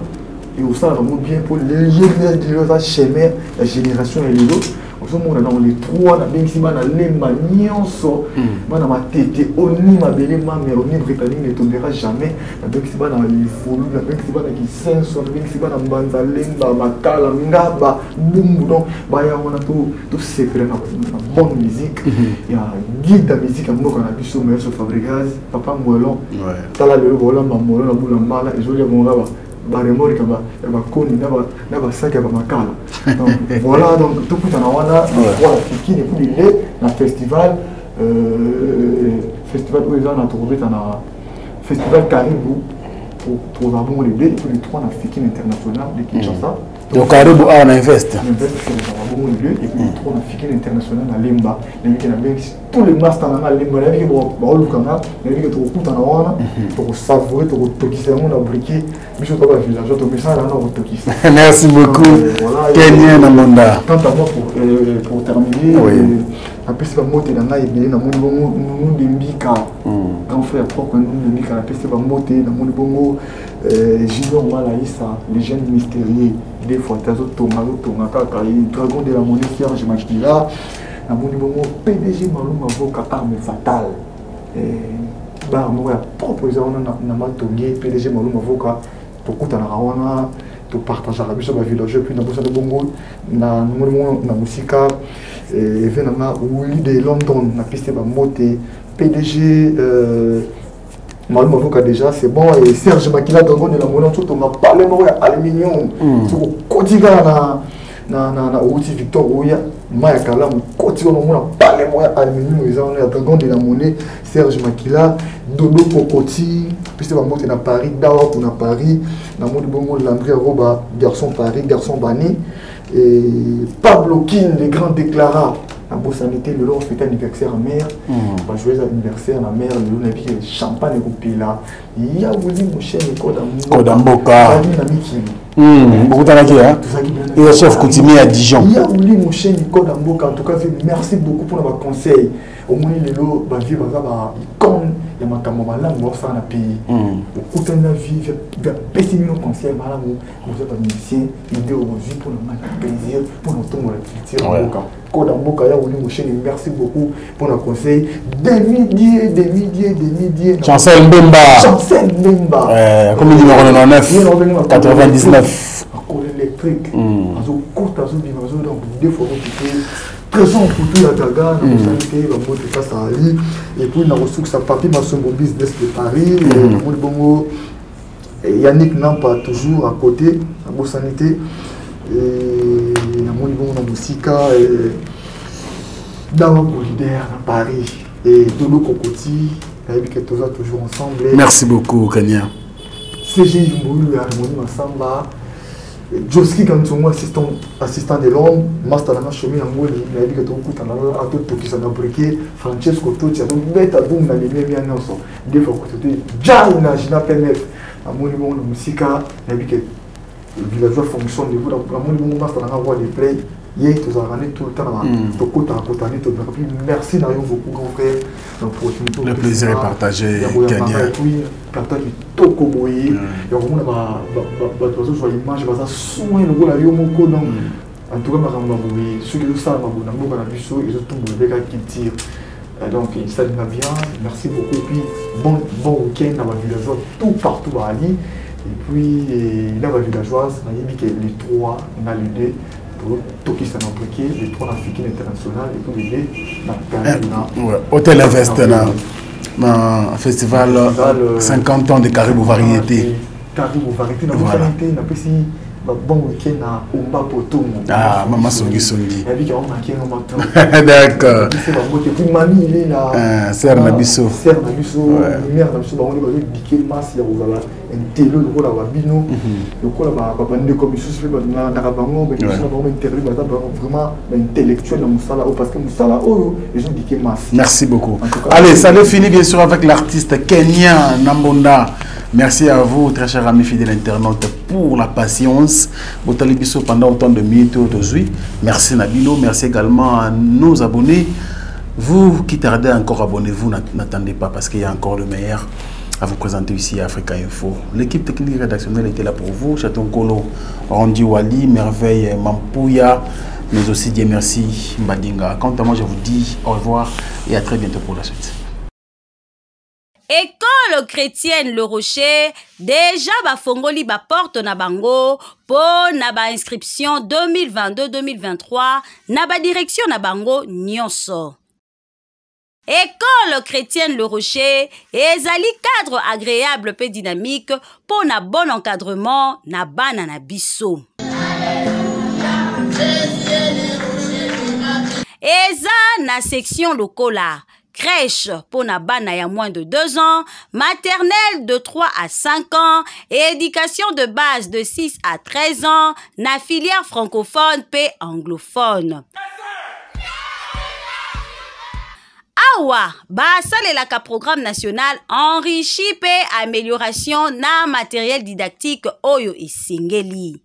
ekosala bango bien mpo ye lelo aza chemin ya génération ya lelo. Ozomona, donc les trois nabengisi bana Lemba nyonso, bana Matete oni mabele mame oni Britannique ne tombera jamais, nabengisi bana Lifolu, nabengisi bana Kisenso, nabengisi bana Mbanza, Lemba, Makala, Ngaba, Bumbu. Donc baya wana tosepela na bonne musique ya guide ya musique ya mboka na biso, Maestro Fabrigaz, papa Moelon. Tala lelo bolamba moelon na bula mbala ezolia bongo kaka baremorke ya bakoni na basaki ya bamakala. Donc voilà, donc tokutana wana trois na Fikine et puis le na festival festival oyo eza na tokobeta na festival Caribou, tozala bongo le 2 et puis le 3 na Fikine international de Kinshasa. Donc Karibu awa na Invest. Invest, tozala bongo le 2 et puis le 3 na Fikine international na Lemba. Nayebi ke nabengisi tous les master na nga Lemba, nayebi ke baoluka nga, nayebi ke tokokutana wana, tokosavoure, tokotokisa yango na briquet. Biso to bavillageois tomesana na kotokisa. Merci beaucoup. Voilà. Kenya na Monda. Quant à moi, pour terminer, napesi bambote na ngai ebele. Namoni bongo Nundu Mbika, grand frère propre Nundu Mbika, napesi bambote. Namoni bongo Junior Malaïsa, le jeune mystérieux, des fois te azotonga, azotonga kaka ye, dragon de la monnaie Serge Makila. Namoni bongo PDG Malunga Voka, arme fatale, bar moko ya propre eza wana na Matonge. PDG Malunga Voka, tokutanaka wana, topartageaka biso bavillageois. Puis nabosana bongo na namoni bongo na mosika eve na nga Willi de London, napesi bambote. PDG Maluma Voka déjà c'est bon et Serge Makila, dragon de la monnaie, totonga palais moko ya aluminium. Soko okoti kaka na na, na, na outi Victor oya mai ya kalamu koti wana omona pale moko ya aluminium eza wana ya dragon de la monnaie Serge Makila Dodo Kokoti pese bambote na Paris Dawaku na Paris namoni bongo Landry Aroba garçon Paris garçon Bani et Pablo King le grand déclara nabosani te lelo ofete anniversaire ya mare hmm. bajoyeux anniversaire na mare lelo nayebi ke champagne ekopela ya wili moshene koda mboka na mikili hmm, bokutanaki eza chef coutumier ya dijon ya wili moshene koda mboka en tout cas merci beaucoup mpona baconseil omoni lelo bavie baza ba icone ya makambo malamu baosala na pays hmm. okutani na vie apesi bino conseil malamu boza bamusicien idée okozwi mpona maki plaisir mpona otombola culture ya mboka koda mboka ya wili moshene merci beaucoup mpona conseil demi die demi die demi die chancel mbemba chancel mbemba euh, comme numéro 99 99 akolo électrique hmm. azokota azobima azo donc deux fois okite trésor mputu ya gaga nakosali te bambote face à ali et puis nakosukisa papi masombo business de paris hmm. namoni bongo Yannick Nampa toujours à côté nabosani te namoni bongo na mosika dawa colidaire na Paris et Dodo Kokoti nayebi ke toza toujours ensemble. Merci beaucoup Kenya. CG Mboulu ya Harmonie Massamba Joski Kanzongo assistant assistant de l'homme master nanga chemin yango nayebi ke tokokutana atotokisa na briquet Francesco Totti azobeta boum na limemia nyonso deux fois kote te jai na jina pmf namoni bongo na mosika nayebi ke villageois fonction de namoni bongo masta nanga roi de play ye tozalaka nde tout le temps na hmm. tokotaka kota nde tobimaka puis merci na yo beaucoup grand frère na opportunité le plaisir est partagé Kenya et puis plateau kitoko boye hmm. ya komona bato bazozwa image baza soin lokola yo moko donc hmm. en tout cas makambo ya boye soki ezosalama boye na mboka na biso ezotombola mpe kaka culture Donc, ça va bien. Merci beaucoup. Et puis, bon, bon week-end dans ma villageois, tout partout à Ali. Et puis, et là, ma villageoise, on a dit que les trois, on a les deux pour Toki Sanambriqué, les trois dans Fikine International, et puis les deux dans ouais. Hôtel Invest, dans festival, festival 50 ans de Caribou Variété. Caribou Variété, dans voilà. Variété, on a bon week-end na omba potongo ah mama songi songi yabi ka omaki ngo mato d'accord c'est ba mbote puis mami il est là ah sœur na biso sœur na biso lumière na biso bango nde bazo dike masse ya kozala intello lokola ba bino mhm. lokola ba ba bandeko misusu mpe balandaka bango ba misusu na bango interview baza vraiment ba intellectuel na mosala oyo parce que mosala oyo ezo dike masse merci beaucoup allez ça le finit bien sûr avec l'artiste Kenyan Nambonda Merci à vous, très chers amis fidèles internautes, pour la patience. Botali biso pendant autant de minutes aujourd'hui. Merci Nabino, merci également à nos abonnés. Vous qui tardez encore, abonnez-vous, n'attendez pas parce qu'il y a encore le meilleur à vous présenter ici à Africa Info. L'équipe technique rédactionnelle était là pour vous. Chaton Kolo, Randy Wali, Merveille Mampouya, mais aussi Dieu merci Mbadinga. Quant à moi, je vous dis au revoir et à très bientôt pour la suite. Ecole chrétienne Le Rocher deja bafongoli ba porte na bango po na ba inscription 2022-2023 na ba direction na bango nyonso. Ecole chrétienne Le Rocher ezali cadre agréable pe dynamique po na bon encadrement na bana na biso. Eza na section lokola crèche mpo na bana ya moins de 2 ans, maternelle de 3 à 5 ans et éducation de base de 6 à 13 ans na filière francophone mpe anglophone. Awa basalelaka programme national enrichi mpe amélioration na matériel didactique oyo esengeli.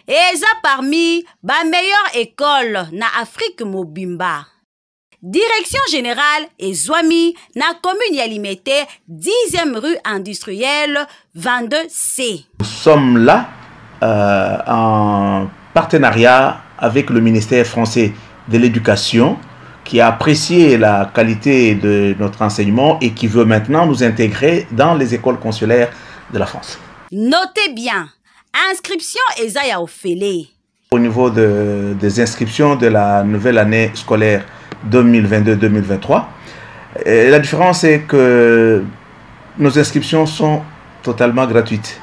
Eza parmi ba meilleures écoles na Afrique mobimba. Direction générale ezwami na commune ya Limete, 10e rue industrielle 22C. Nous sommes là euh, en partenariat avec le ministère français de l'Éducation qui a apprécié la qualité de notre enseignement et qui veut maintenant nous intégrer dans les écoles consulaires de la France. Notez bien, inscription eza ya ofele. Au niveau de, des inscriptions de la nouvelle année scolaire 2022-2023, la différence est que nos inscriptions sont totalement gratuites.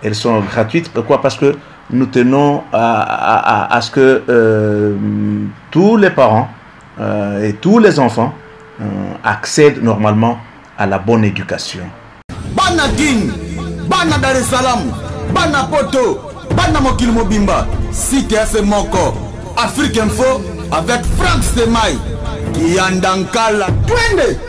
Elles sont gratuites. Pourquoi Parce que Nous tenons à, ce que euh, tous les parents euh, et tous les enfants euh, accèdent normalement à la bonne éducation. Bana Kin, Bana Dar es Salaam, Bana Poto, Bana Mokili Mobimba, site ya se moko, Afrique Info avec Frank Stemay, Kianda Nkala, twende!